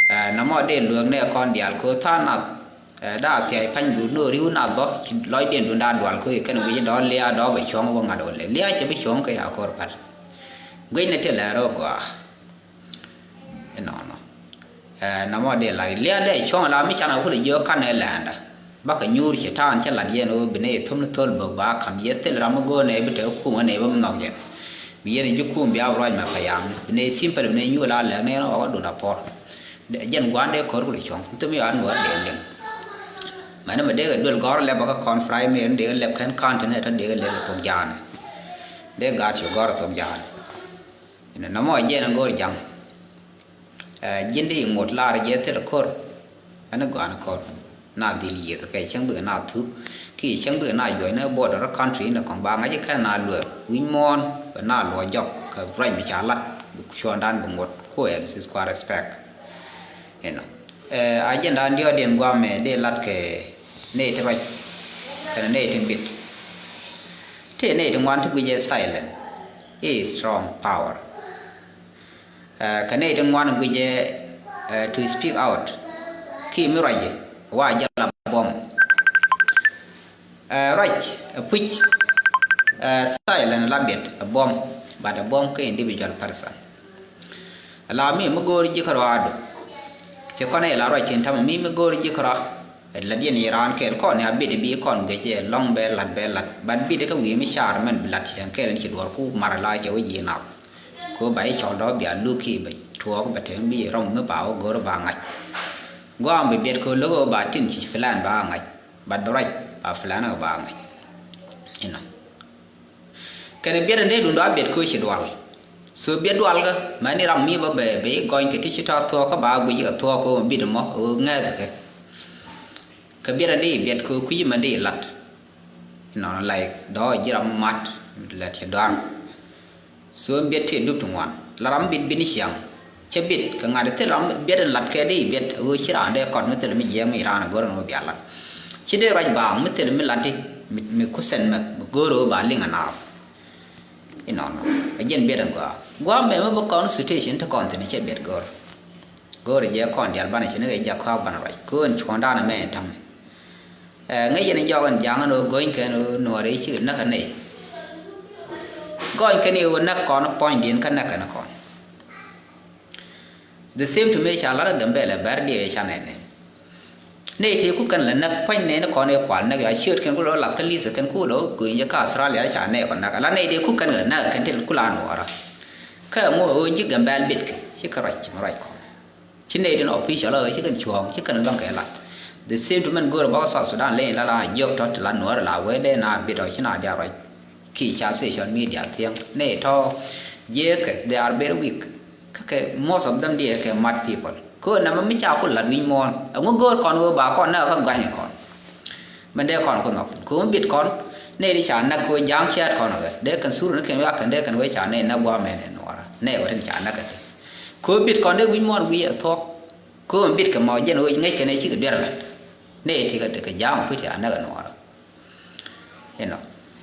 Ɛ, nɔmɔ dee lueek nɛ kɔn diaal kɛ ɣöö tha̱a̱ŋ nath, ɛ, daa thiac pany du ni ɣöö ri̱w nath bä ci lɔcdiɛn dun daa dual kɛ ɣöö kɛn wi̱c dɔ̱ liaa dɔ̱ bɛ cuɔ̱ŋ wä ŋa̱t ɣöö lɛ liaa cɛ bi cuɔ̱ŋ kɛ a ko̱r päl. Guic ni ti lɛɛr ɣöö gɔaa. Inɔnɔ. Ɛ, nɔmɔ dee la liaa dee cuɔ̱ŋ la mi canɛ kulɛ jiök kanɛ lɛɛndä. Bakɛ nyuur ci ta̱a̱n cä lat yɛn ɣöö bi nɛy thom ni thöl bök ba ka̱m yɛ thil ram mi go̱o̱r nɛy bi te kum ɣä nɛy bä mi nhɔk yɛn. Bi yɛn ji̱ kum bia bi ruac mɛ payam ni bi nɛy simple bi nɛy nyuur la lɛk ni yɛn ɣɔk adun a pɔr. Jɛn gua̱a̱n dee ko̱r kul cuɔ̱ŋ thim yɔ an wä dee liŋ. Mɛn mɛ dee kɛ duel gɔ̱r lɛp bä kä kɔn fry mi dee kɛ lɛp kɛn ka̱n ti nɛ tɔ dee kɛ lɛp kɛ thok ja̱a̱n. Dee gaat ci gɔ̱r thok ja̱a̱n. Inɛ nɔmɔ jɛn a go̱r ja̱ŋ. Ɛ, ji̱n di ŋot lar jɛ thil ko̱r. Ɛn gɔan ko̱r na dhil yieth kɛ cäŋ bikɛ na thuk. Ki cäŋ bikɛ na juɔc ni border country ni kɔŋ ba ŋa̱c kɛn na luɛɛk wi̱c muɔ̱ɔ̱n bɛ na luɔc jɔk kɛ ruac mi ca lat bi cuɔ̱ɔ̱ŋdan bi ŋot ku exist kua respect. Inɔ. Ɛ, agenda diɔ̱ɔ̱diɛn guamɛ dee lat kɛ nɛy ti ruac kɛnɛ nɛy ti bit. Tëë nɛy ti ŋuan ti guic ɛ silent. I̱ strong power. Ɛ, kɛ nɛy ti ŋuan guic ɛ, ɛ, to speak out. Ti mi ruac jɛ wa jɛ la buɔm. Ruac ɛ puc. Silent la biɛt ɛ buɔm, but ɛ buɔm kä individual person. La mi mi go̱o̱r ji̱ kärɔadu. Cɛ kɔn ɛ la ruac tin tamɛ mi mi go̱o̱r ji̱ kärɔa. La diɛn iran kɛɛl kɔn ya bit bi kɔn gec ɛ lɔŋ bɛ lat bɛ lat, but bit kä wi̱i̱ mi car mɛn bi lat cɛ kɛɛl ni ci duɔr ku mar la cɛ wä ji̱ nath. Ko ba i̱ cɔl dɔ bia luk ki bɛ tuɔɔk bɛ tem bi rɔm mi ba wä go̱o̱r ba ŋac. Guam bi biɛt ko logo ba tin ci filan ba ŋac. But bi ruac ba filan ba ŋac. Inɔ. Kɛn biɛt in dee dun dɔ a biɛt ko ci dual. So biɛt dual kä mɛ ni ram mi ba bɛ bɛ i̱ gɔny kɛ ti ci tɔ thuɔɔk kä ba guic kɛ thuɔɔk ko bit mɔ ŋɛth kɛ. Kɛ biɛt in dee biɛt ko kui̱ mɛ dee lat. Inɔ like dɔ ji̱ ram mat lat ci dual. So biɛt tëë dup ti ŋuan la ram bit bini ciaŋ. Cɛ bit kɛ ŋa̱t thil ram biɛt in lat kɛ di biɛt ɣöö ci raan dee kɔt mi thil mi jiɛɛk mi raan go̱r in ɣöö bia lat. Ci dee ruac baaŋ mi thil mi lat di mi kusen mɛ mi go̱r ɣöö ba liŋ a naar. Inɔnɔ a jiɛn biɛt in gɔaa gɔaa mɛ mi bi kɔn situation ti kɔn thin cɛ biɛt go̱r. Go̱r jɛ kɔn dial banɛ ci ni kɛ jak kɔak banɛ ruac ko̱n cuɔ̱ndan mɛ in ta̱mɛ. Ŋäc yɛn jɔk ɛn ja̱a̱ŋ ɛn ɣöö go̱ny kɛn ɣöö nuɔɔr i̱ cikɛ näk ɛ nɛy. Gɔny kɛn i̱ ɣöö näk kɔn puɔ̱nydiɛn kä näk kɛn kɔn. The same to me ca lat ɛ Gambɛlɛ bɛr diɛ ca nɛn nɛn. Nɛy tëë ku kɛn lɛ näk puɔ̱ny nɛn kɔn i̱ kual näk ya ciöt kɛn ku lɔ lap kä li̱th kɛn ku lɔ go̱ny jɛ kä Australia ca nɛy kɔn näk ala nɛy tëë ku kɛn lɛ näk kɛn til ku la nuɔɔrä. Kä ŋuɔ ɣöö ji̱ Gambɛl bitkɛ ci kɛ ruac ci mi ruac kɔn. Ci nɛy din official ɔ ci kɛn cuɔ̱ɔ̱ŋ ci kɛn luäŋ kɛ lat. The same to mɛn go̱o̱r bak South Sudan leny la la jiök tɔ ti la nuɔ̱ɔ̱r la wee dee na bit ɔ ci na diaal ruac. Ki ca social media thiäŋ nɛy tɔ jiɛɛkɛ they are very weak. Kä kɛ most of them diɛ kɛ mad people. Kɛ ɣöö nɛmɛ mi ca ku lat wi̱ny muɔ̱ɔ̱n ɛŋu go̱o̱r kɔn ɣöö ba kɔn nɛ kä gua̱ny kɔn. Mɛn dee kɔn ku nhɔk kɛ ɣöö bit kɔn nɛy di ca näk kɛ ɣöö ja̱a̱ŋ ciaat kɔn ɣöö dee kɛn sur ni kɛn wiak kɛn dee kɛn wee ca nɛy näk gua̱a̱ mɛn ɛ nuɔɔrä nɛy wä tin ca näk kɛ ti. Kɛ ɣöö bit kɔn dee wi̱ny muɔ̱ɔ̱n wi̱i̱ ɛ thuɔ̱k. Kɛ ɣöö bit kɛ mɔ jɛn ɣöö ŋäc kɛn ɛ cikɛ duer lat. Nɛy ti kɛ ja̱a̱ŋ kui̱ ti a näk ɛ nuɔɔrä. Inɔ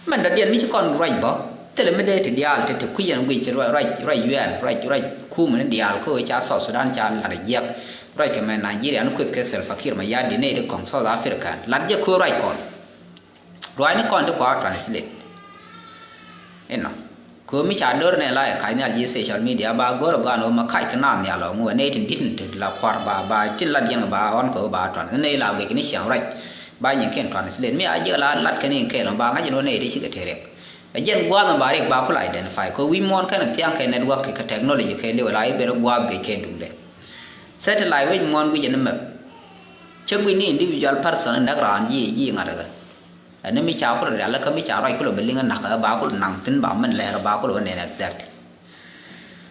mɛn dɔ̱diɛn mi ci kɔn ruac bä thilɛ mi dee ti diaal ti ti kui̱c yɛn guic ci ruac ruac ruac yuɛɛl ruac ruac kumɛ ni diaal kä ɣöö ca South Sudan ca lat a jiɛk. Ruac kɛ mɛ Nigeria ni kueth kɛ Salva Kiir Mayardit nɛy ti kɔŋ South Africa lat jɛ köö ruac kɔn. Ruac ni kɔn ti kua translate. Inɔ. Kömi ca dor nɛ la ɛ ka̱c nhial ji̱ social media ba go̱r ɛ gɔaa ni wä ma ka̱c kɛ naath nhial ɔ ŋuɛ nɛy tin di̱t ni ti la kua̱r ba ba tin lat yɛn kɛ ba ɣɔn kɛ wä ba tuan ni nɛy la guic kɛ ni ciaŋ ruac. Ba nyin kɛn tuan si lɛt mi a jiɛk la lat kɛ ni kɛɛl ɔ ba ŋa̱c ni wä nɛy ti cikɛ te riɛk. Ɛ jɛn gua̱a̱th ni ba riɛk ba kul identify kɛ wi̱c muɔ̱ɔ̱n kɛn thiaŋ kɛ network kɛ technology kɛ liw la i̱ ber gua̱a̱th guic kɛ duŋdɛ. Satellite wec muɔ̱ɔ̱n guic ni map. Cä guic ni individual person näk raan ji̱ ji̱ ŋa̱t kɛ. Ɛn mi ca kul rial kä mi ca ruac kul bɛ liŋ nak ba kul naŋ thin ba mɛn lɛr ba kul wä nɛn exactly.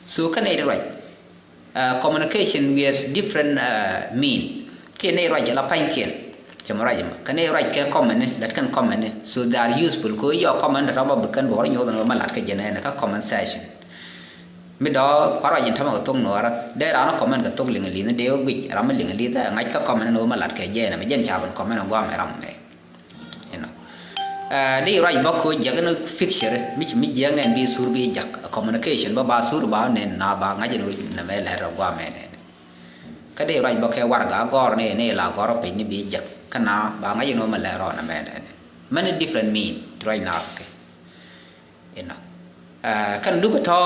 So kä nɛy ti ruac communication with different mean. Kiɛ nɛy ruac la pa̱nykiɛn cɛ mɛ ruac mɛ kä nɛy ruac kɛ comment ni lɛt kɛn comment ni so they are useful kɛ yɔ comment tɔ̱ ba bi kɛn duɔr nyoth ni wä mɛ lat kä jɛn ɛn kä comment section. Mi dɔ̱ kua ruac in tɔ̱ mɛ kɛ thok nuɔɔrä dee raan comment kɛ thok liŋ li̱th ni dee wä guic ram mi liŋ li̱th ɛ ŋa̱c kä comment ni wä mɛ lat kɛ jɛn ɛmɛ jɛn ca ben comment guam ɛ ram mɛ. Inɔ. Di ruac bä ko jiäk ni picture mi ci mi jiäk nɛn bi sur bi jak communication bä ba sur ba nɛn na ba ŋa̱c ni wec nɛ mɛ lɛr rɔ guam ɛ nɛn. Kä di ruac bä kɛ warga gɔr ni ni la gɔr piny ni bi jak kä na ba ŋa̱c ni wä mɛ lɛr rɔ nɛ mɛ nɛn. Many different mean ti ruac na kɛ. Inɔ. Kɛn dupɛ tɔ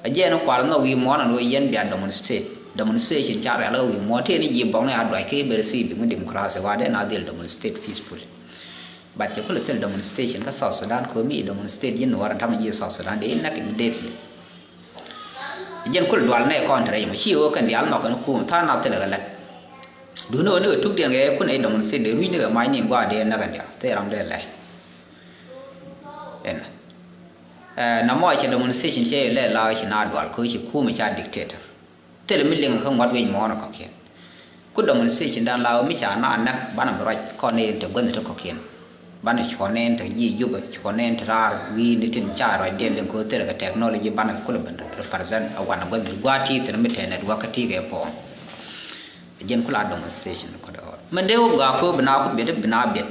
a jiɛn kual nhɔk wi̱i̱ muɔ̱ɔ̱n an ɣöö yɛn bia demonstrate demonstration ca rial kä wi̱i̱ muɔ̱ɔ̱n tëë ni ji̱ bɔk ni a duac kee ber si bi ŋu democracy wa dee na dhil demonstrate peacefully. But cɛ kulɛ thil demonstration kä South Sudan kɛ mi demonstrate ji̱ nuɔɔr an tamɛ ji̱ South Sudan dee inak immediately. Jiɛn kulɛ dual nɛ kɔn te rɛy mɔ ci ɣöö kɛn dial nhɔk kɛn kum tha̱a̱ŋ na thilɛ kɛ lɛt. Duundɛ ɣöö ni kɛ tuk diɛn kɛ kun ɛ demonstrate dee rui̱c ni kɛ mac ni gua̱a̱ dee inak kɛn dial thil ram dee lɛt. Ɛn. Ɛ na mɔ cɛ demonstration cɛ lɛ la ci na dual ko ci kumɛ ca dictator. Thil mi liŋ kä ŋuat wec mɔɔn kɔkiɛn. Ku demonstration dan la mi ca na nak banɛ bi ruac kɔn ni te guänh te kɔkiɛn. Banɛ cuɔn ni te ji̱ Jubɛ cuɔn ni te raar wi̱i̱ ni tin ca ruac diɛn liŋ ko thil kɛ technology banɛ kulɛ ben represent a wanɛ guänh gua̱a̱ ti thil mi te network ti kɛ pɔɔn. Jɛn kula demonstration kɔdɛ ɣɔr mɛn dee wä gɔaa köö bi na ku biɛt bi na biɛt.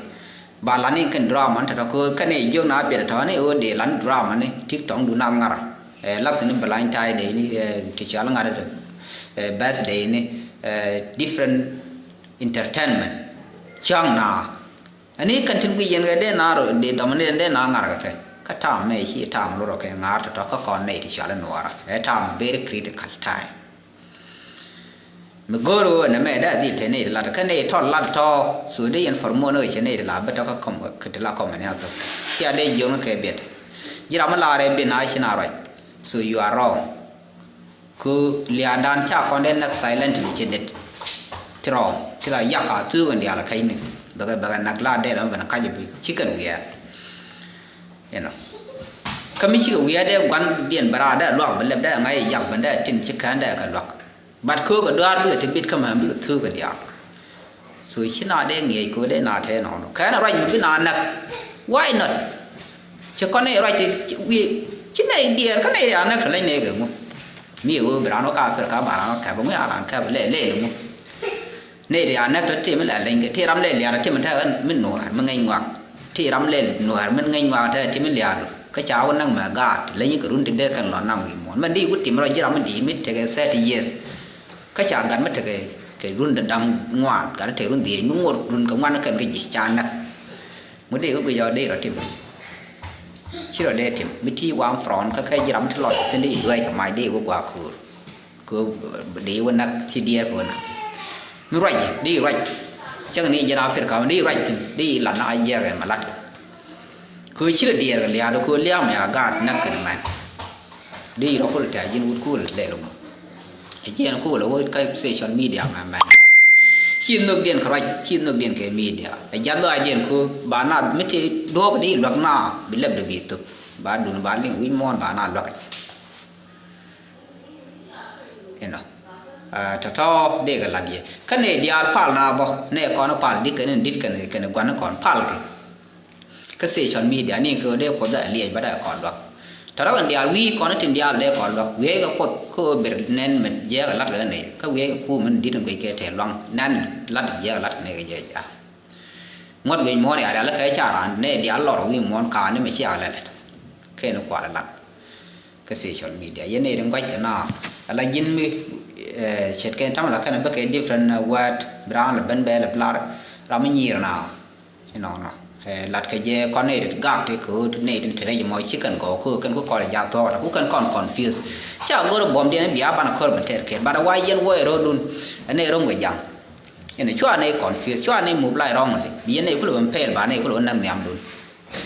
Ba la ni kɛn drama ni tɔtɔ köö kɛn i̱ jiök na biɛt tɔ̱ ni ɣöö dee la ni drama ni tik tɔŋ du na ŋar. Ɛ lath ni bɛ lany ta̱a̱ dee ni ti cɔal ŋar dee bɛth dee ni different. entertainment. Cäŋ na. Ani kɛn tin guic yɛn kɛ dee na ro dee dɔm ni dee na ŋa̱r kɛ kɛ. Kä tam mɛ ci tam lurɔ kɛ ŋa̱r tɔ̱tɔ̱ kä kɔn nɛy ti cɔal i̱ Nuɔɔrä. Ɛ tam very critical time. Mi go̱o̱r ɣöö nɛ mɛ dee a dhil te nɛy ti lat kä nɛy tɔt lat tɔ̱. So dee yɛn for muɔ̱ɔ̱n ɣöö cɛ nɛy ti la bi tɔ̱ kä kɔm kɛ ti la kɔm ni a thok. Cia dee jiɔn kɛ biɛt. Ji̱ ram mi laarɛ bi na ci na ruac. So you are wrong. Ku lia̱a̱dan ca kɔn dee näk silently ci det. Ti rɔɔm ti la yak a thuuk in diaal a käcni. Bɛ kɛ bɛ kɛ näk la dee la mi ben kac bi ci kɛn wiɛɛr. You know. Kä mi cikɛ wiɛɛr dee gua̱n diɛn bɛ raar dee luak bi lɛp dee ŋa̱c yak ben dee tin ci kään dee kɛ luak. But köökɛ dɔaar bikɛ ti bit kä mɛ bikɛ thuuk kɛ diaal. So ci na dee ŋiɛc kɛ dee na tɛɛ nɔnɔ kɛn ruac mi bi na näk. Why not? Ci kɔn nɛy ruac ti wi̱i̱ ci nɛy diɛɛr kä nɛy ria näk ti leny nɛy kɛ ŋu. Mi ɛ wee bi raan wä ka Africa ba raan wä kɛp ŋu ya raan kɛp lɛ lɛ lɛ ŋu. Nɛy ria näk tɔ ti mi la leny kɛ ti ram lɛ liaar ti mi te mi nuäär mi ŋäc ŋuak. Ti ram lɛ nuäär mi ŋäc ŋuak te ti mi liaar du kä ca wä näk mɛ gaat leny kɛ run ti dee kɛn lɔ nam wi̱i̱ muɔ̱ɔ̱n mɛ di wä tim rɔ ji̱ ram mi di mi tekɛ thirty years. Kä ca gat mi tekɛ kɛ run da̱ŋ ŋuan gat tekɛ run dhieec mi ŋuɔt run kɛ ŋuan kɛn kɛ ji̱ ca näk. Ŋu dee kɛ guic ɔ dee rɔ tim. Ci rɔ dee tim mi ti wan front kä kɛ ji̱ ram ti lɔc thin dee duäc kɛ mac dee wä gua̱a̱ köör. Kɛ dee wä näk ci diɛɛr kɛ wä näk. Mi ruac dee ruac. Cäŋ ni jɛn Africa dee ruac thin dee lat na jiɛk ɛn ma lat. Kɛ ci rɔ diɛɛr kɛ lia̱a̱ dee kɛ lia̱a̱ mɛ a gaat näk kɛn mɛn. Di rɔ kul tɛ̈ ji̱n wut kul lɛl ŋu. Ɛ jiɛn kul ɛ wä kä social media mɛ mɛ. Ci nhök diɛn kɛ ruac ci nhök diɛn kɛ media ɛ jath lɔ a jiɛn ku ba na mi ti duɔk di luak na bi lɛp di bi thop ba dun ba liŋ wi̱c muɔ̱ɔ̱n ba na luak. Inɔ tɔ̱tɔ̱ dee kɛ lat yɛ kä nɛ diaal pal na bɔ nɛ kɔn pal di kɛn in dit kɛn kɛn gua̱n kɔn pal kɛ. Kä social media ni kɛ dee kuoth dee liɛc ba dee kɔn luak. Tɔ̱ rɔ kɛn diaal wi̱i̱ kɔn tin diaal dee kɔn luak wi̱i̱ kɛ kuoth kä ɣöö ber nɛn mɛ jiɛɛk lat kɛ nɛy kä wi̱i̱ kɛ kuum in di̱t in guic kɛ tɛɛ luaŋ nɛn lat jiɛɛk lat kɛ nɛy kɛ jiɛɛk ja̱a̱k. Ŋuɔ̱t wi̱i̱ muɔ̱ɔ̱n yal yal kä ca raan nɛy diaal lɔr wi̱i̱ muɔ̱ɔ̱n ka̱a̱ni mɛ ciaak lɛlɛt. Kɛn kual lat. Kä social media yɛn nɛy rin gua̱c kɛ na ala ji̱n mi ce̱tkɛ tamɛ la kɛn bä kɛ different word bi raan la ben bɛ la bi lar ram mi nyiir na. Inɔnɔ lat kɛ jɛ kɔn nɛy rin gak ti kɛ ɣöö nɛy rin te rɛc mɔ ci kɛn gɔw kɛ ɣöö kɛn ku kɔn jath thɔɔk ku kɛn kɔn confuse. Ca go̱r buɔ̱m diɛn bia ban kɔr bɛ tɛr kɛn ban wa yɛn wä ɛ ro̱dun. Ɛ nɛy rom kɛ jaŋ. Inɛ cua nɛy confuse cua nɛy move like wrongly bi yɛn nɛy kulɛ ben pɛɛl ba nɛy kulɛ ben näk nhiamdun.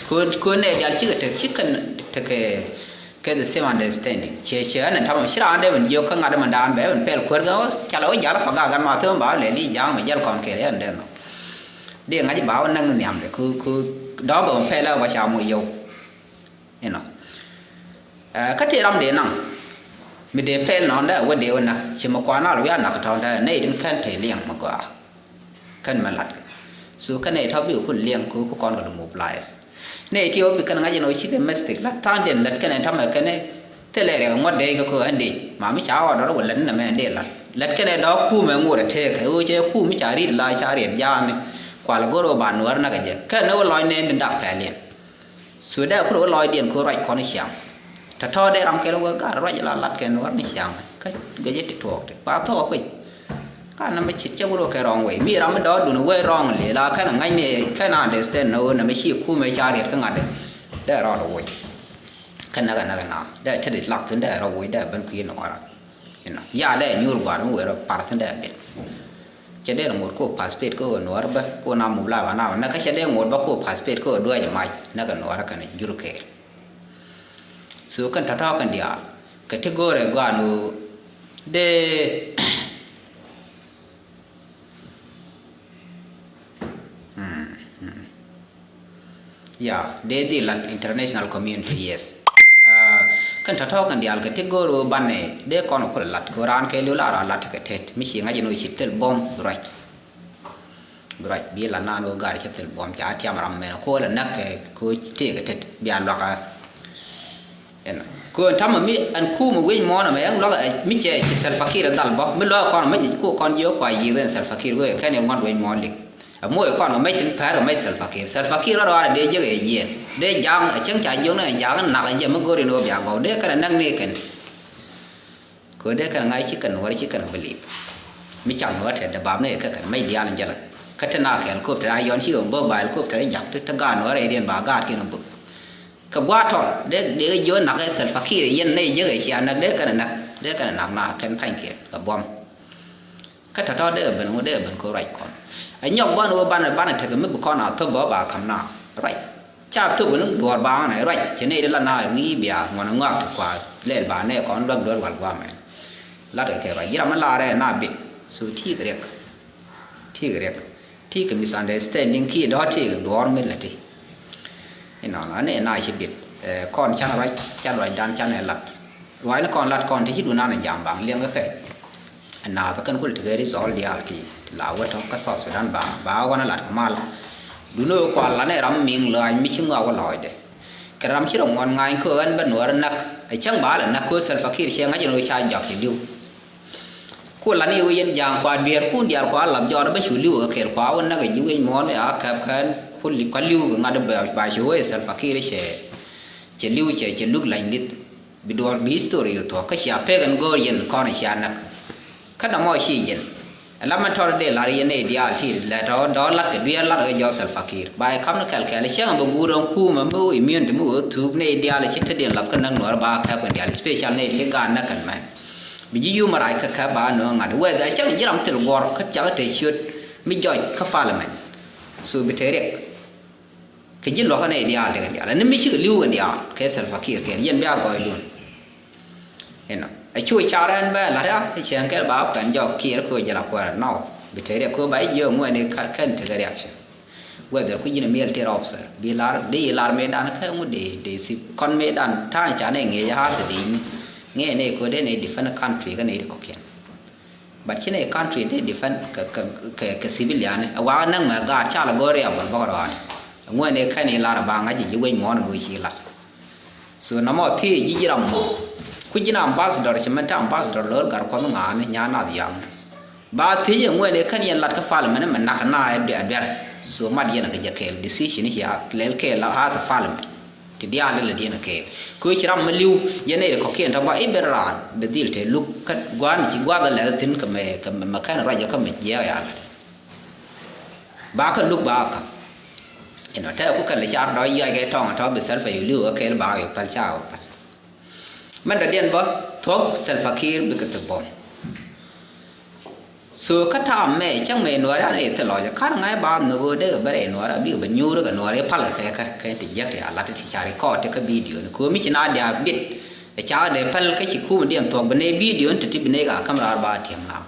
Kö kö nɛ dial cikɛ tek cikɛ tekɛ kɛ the same understanding. Ciɛ ciɛ ɛn tamɛ ci raan dee ben jiök kä ŋa̱t mɛn daan bɛ ben pɛl kuäär gɛ ca lɛ wä jal pa gak gan ma thöm ba lɛ li ja̱a̱ŋ mɛ jal kɔn kɛ yɛn dee nhɔk. Dee ŋa̱c ba wä näk ni nhiam de kö kö dɔ̱k bɛ ben pɛl ɛ ba ca moc yɛw. Inɔ kä tëë ram dee naŋ mi dee pɛl nɔn dee wä dee wä näk ci mi kuan al wiaa nak tɔ̱ɔ̱n dee nɛy din kɛn tëë liɛŋ mi gɔaa. Kɛn mɛ lat kɛ so kɛn nɛy tɔ̱ bikɛ kul liɛŋ kɛ wä ku kɔn kɛ mobilize. Nɛy ti wä bi kɛn ŋa̱c ɛn ɣöö cikɛ mistake lat tha̱a̱ŋdiɛn lät kɛn ɛn ta̱mɛ kɛn thilɛ riɛk ŋuɔ̱t dee kɛ kɛ ɛn dee ma mi ca ɣɔɔd dɔr wä lät ni nɛmɛ ɛn dee lat lät kɛn ɛ dɔ̱k kuumɛ ŋot ɛ tëëkɛ ɣöö cɛ kuum mi ca ri̱t la ca riɛt ja̱a̱ni. Kual go̱r wä ba nuäär näk ɛ jɛ kɛn ni wä lɔc nɛɛn ni dak pɛl yɛn. So dee kulɛ wä lɔcdiɛn kɛ ruac kɔn ciaŋ. Tɔ̱tɔ̱ dee ram kɛl wä gat ruac la lat kɛn wär ni ciaŋ. Kä gɛ jɛ ti tuɔɔk ti ba thok a kuec. Ka na mɛ cit cɛ wut wä kɛ wrong way mi ram mi dɔɔdun wee wrong li la kɛn ŋa̱cni kɛn understand na wä na mɛ ci kumɛ ca riɛt kä ŋa̱t dee rɔɔd woc. Kä näk a näk a na dee te di lak thin dee rɔ woc dee ben kui̱ ni wara. Inɔ ya dee nyuur gua̱a̱r mi wee rɔ par thin dee ben. Cɛ dee la ŋot ko participate ko nuɔr bä ko na muk la ba na na ka cɛ dee ŋot bä ko participate ko duäc mac na ka nuɔr kɛn jur kɛɛl. So kɛn tɔ̱tɔ̱ kɛn diaal kɛ ti go̱o̱rɛ gɔaa nu dee. Hmm, hmm. Ya dee dhil lat international community, yes. Kɛn tɔ̱tɔ̱ kɛn diaal kɛ ti go̱o̱r ɣöö banɛ dee kɔn kulɛ lat kɛ raan kɛ liw la raan lat kɛ tet mi ci ŋa̱c ni ci thil buɔ̱m bi ruac. Bi ruac bi la naan ɣöö gaar ci thil buɔ̱m ca tiam ram mɛn ko la näk kɛ ko tëëk kɛ tet bia luakä. Ɛn kö ɛn tamɛ mi ɛn kuumɛ wi̱c muɔ̱ɔ̱n ɛmɛ ɛn luakä mi cɛ ci Salva Kiir dhal bä mi luakä kɔn mɛ ji̱ ko kɔn jiök kua yiëëth ɛn Salva Kiir wee kɛn ɛ ŋuɔ̱t wi̱c muɔ̱ɔ̱n lik. Ɛ muɔc kɔn kɛ mɛc tin pɛr kɛ mɛc Salva Kiir. Salva Kiir rɔ rɔɔdɛ dee jiäk ɛ jiɛɛn dee ja̱a̱ŋ ɛ cäŋ ca jiök ni ɛ ja̱a̱ŋ nak ɛ jɛ mi go̱r in ɣöö bia gɔw dee kɛn ɛ näk ni kɛn. Kö dee kɛn ŋa̱c ci kɛn wär ci kɛn believe. Mi cak nuɔ̱ɔ̱r tɛt dee bap ni kɛ kɛn mec diaal in jälä. Kä te na kɛ helicopter a yɔn ci kɛ bök ba helicopter jak te, te gaat nuɔ̱ɔ̱r rɛydiɛn ba gaatkiɛn bök. Kɛ gua̱a̱r tɔl dee, dee kɛ jiök nak ɛ Salva Kiir yɛn nɛy jiäk ɛ cia näk, dee kɛn ɛ näk, dee kɛn ɛ näk na kɛn pa̱nykiɛn kɛ buɔ̱m. Kä tɔ̱tɔ̱ dee ben ŋu, dee ben kɛ ruac kɔn. Ɛ nyɔk bän ɣöö banɛ, banɛ tekɛ mi bi kɔn a thop bä ba ka̱m na ruac. Ca thop ni duɔ̱ɔ̱r ba ɣän ruac cɛ nɛy di la na ŋi̱i̱c bia ŋuɔ̱n ŋɔak ti kua lɛl ba nɛ kɔn luäk duɔ̱ɔ̱r wal guamɛ. Lat kɛ kɛ ruac ji̱ ram mi laarɛ na bit. So ti̱i̱ kɛ riɛk. Ti̱i̱ kɛ riɛk. Ti̱i̱ kɛ misunderstanding kiɛ dɔ̱ ti̱i̱ kɛ duɔ̱ɔ̱r mi lɛ ti. Inɔnɔ nɛ na ci bit. Ɛ, kɔn can ruac, can ruacdan can ɛ lat. Ruacni kɔn lat kɔn ti ci dunan ɛ jam baŋ liɛŋ kɛ kɛ. Ɛ naath kɛn kul ti kɛ ri zɔl diaal ti, ti la wä tɔ̱ kä South Sudan ba, ba ɣɔn ɛ lat kɛ mal. Duni wä kual lan ɛ ram miŋ lɔac mi ci ŋɔak wä lɔɔcdɛ. Kɛ ram ci rɔ ŋuɔn ŋa̱ny kä ɣän bä nuɔɔr näk. Ɛ cäŋ ba lɛ näk kä Salva Kiir cɛ ŋa̱c ɛn ɣöö ca jɔak ci li̱w. Ku lan i̱ wee yɛn ja̱a̱ŋ kua dueerkun diaal kua lath jɔɔt bä cu li̱w kɛ kɛɛl kua wä näk ɛ ji̱ wec muɔ̱ɔ̱n ɛ a kɛp kɛn ku li-, kua li̱w kɛ ŋa̱t bɛ ba cu wee Salva Kiir cɛ, cɛ li̱w cɛ, cɛ luk la̱ny li̱th. Bi duɔ̱ɔ̱r bi history yu thuɔ̱k kä cia pek ɛn go̱o̱r yɛn kɔn cia näk. Kä nɔmɔ ci jɛn. Ɛ la mɛn tɔt dee lar yɛn nɛy diaal ti lɛ tɔ dɔ̱ lat kɛ dueer lat kɛ jɔɔth Salva Kiir. Ba yɛ kam ni kɛl kɛl cäŋ bɛ guur ɛn kuumɛ mi wä immune ti mi wä thuuk nɛy diaal ci te diɛn lath kä näk nuɔ̱ɔ̱r ba kɛp kɛn diaal, special nɛy ti gaat näk kɛn mɛn. Bi ji̱ yum rac kä kɛp ba nööŋ ŋa̱t whether cäŋ ji̱ ram thil guɔ̱r kä cak te ciöt mi jɔc kä parliament. So bi te riɛk. Kɛ ji̱ luɔ̱kä nɛy diaal tekɛ diaal ɛn ni mi cikɛ li̱w kɛ diaal kɛ Salva Kiir kɛn yɛn bia gɔɔydun. Inɔ ɛ cu car ɛn bɛ la̱t ya ɛ cɛn kɛn ba kɛn jɔk Kiir kɛ jɛ la kuɛɛr nɔ. Bi te riɛk kɛ ba jiɛ ŋuɛni kɛn tekɛ reaction. Whether ku ji̱n a military officer bi lar di lar mëëdan kɛ ŋu di di si kɔn mëëdan ta̱a̱ ca nɛ ŋi̱i̱c a hath di ŋi̱i̱c nɛ kɛ dee nɛ defend country kä nɛ di kɔkiɛn. But ci nɛ country dee defend kɛ, kɛ, kɛ, kɛ civilian ɛ wakä näk mɛ gaat ca lɛ go̱o̱r riabɔl bäkɛ rɔɔni. Ŋuɛn ɛ kɛn i̱ lar ɛ ba ŋa̱c ji̱ wec muɔ̱ɔ̱n ɛ wec ci lar. So nɔmɔ thiec ji̱ ji̱ ram mɔ. Ku ji̱n ambassador ci mɛn te ambassador lo̱l gat kuɔth ŋa̱a̱ni nyan nath yaŋ. Ba thiec ɛ ŋuɛn ɛ kɛn yɛn lat kä parliament mɛ nak na ɛ duer. So mat yɛn ɛ kɛ jɛ kɛɛl decision ci a lɛl kɛɛl as a parliament. Ti diaal ilɛ diɛn a kɛɛl. Kɛ ci ram mi li̱w yɛn ɛ kɔkiɛn tɔ ba i̱ ben raan bɛ dhil te luk kä gua̱a̱n ci gua̱a̱th ɛ lɛth thi̱n kɛ mɛ, kɛ mɛ kɛn ruac kä mɛ jiɛɛk ya lɛ. Ba kä luk ba kä. Inɔ tɛɛku kɛn lɛ car dɔ̱ yuac kɛ tɔŋ tɔ bi Salva yu li̱w kä kɛɛl ba yu päl ca yu päl. Mɛn dɔ̱diɛn bä thuɔ̱k Salva Kiir bikɛ thil buɔ̱m. So kä ta̱a̱ mɛ cäŋ mɛ nuɔ̱ɔ̱ri an ëë thil lɔcɛ ka̱r ŋa̱c ba nhök ɣöö dee kɛ bä rɛy nuɔ̱ɔ̱ri a bikɛ bä nyuuri kɛ nuɔ̱ɔ̱ri pal kɛ kɛ kɛ ti jiäk ti a lat ti ca record ti kä video ni köömi ci na dia bit. Ɛ ca dee päl kä ci kumɛ diɛn thuɔ̱k bi nɛy video ni ti ti bi nɛy ka käm raar ba tiɛm ŋa̱a̱m.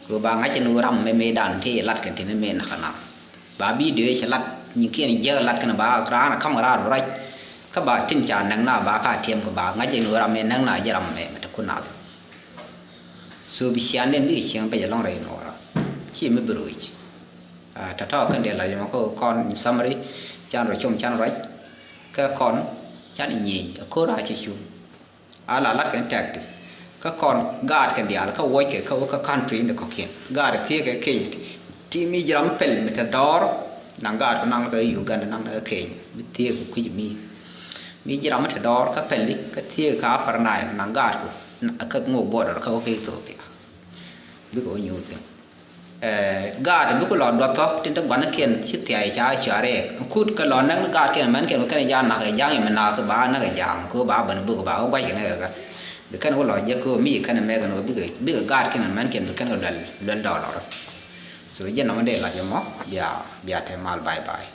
Kɛ ba ŋa̱c ni ram mɛ mëëdan ti lat kɛn ti ni mëë nak na. Ba video cɛ lat nyikiɛn jiäk lat kɛn ba raan kam raar ruac. Kä ba tin ca näk na ba ka tiɛm kɛ ba ŋa̱c ni ram mɛ näk na jɛ ram mɛ mɛ ti kun na. So bi cian den bikɛ cieŋ bɛ jɛ lɔŋ rɛy nuɔɔra. Ci mi bi ruc. Tɔ̱tɔ̱ kɛn dee la yɛmɛ kä kɔn in summary. Can rɔ com can ruac. Kä kɔn can nyieny a ko̱r a ci cum. A la lat kɛn tactics. Kä kɔn gaat kɛn diaal kä wuɔc kɛ kä wä kä country ni kɔ̱kiɛn. Gaat thiee kɛ keny ti mi ji̱ ram pɛl mi te dɔɔr. Naŋ gaat kɛ naŋ kɛ Uganda naŋ kɛ Kenya mi thiee kɛ kui̱c mi. Mi ji̱ ram mi te dɔɔr kä pɛli kä thiee kɛ Upper Nile naŋ gaat kɛ ŋok border kä wä kä Ethiopia. Bikɛ wä nyuuth kɛn. Ɛ, gaat bikɛ lɔ duɔth thɔk tin te gua̱nikiɛn ci thia̱a̱c ca cuarɛ kut kɛ lɔ näk ni gaatkiɛn mɛnkiɛn bi kɛn ja̱a̱ŋ nak ɛ ja̱a̱ŋ imɛ nak ba näk ɛ ja̱a̱ŋ kɛ ba ben buk ba wä gua̱c kɛ näk ɛ kä. Bi kɛn wä lɔ jek kɛ mi kɛn mɛk ɛn wä bikɛ, bikɛ gaatkiɛn mɛnkiɛn bi kɛn kɛ duel, duel dɔɔl lɔr. So jɛ nɔmɔ dee lat yɛ mɔ bia, bia te mal, bye bye.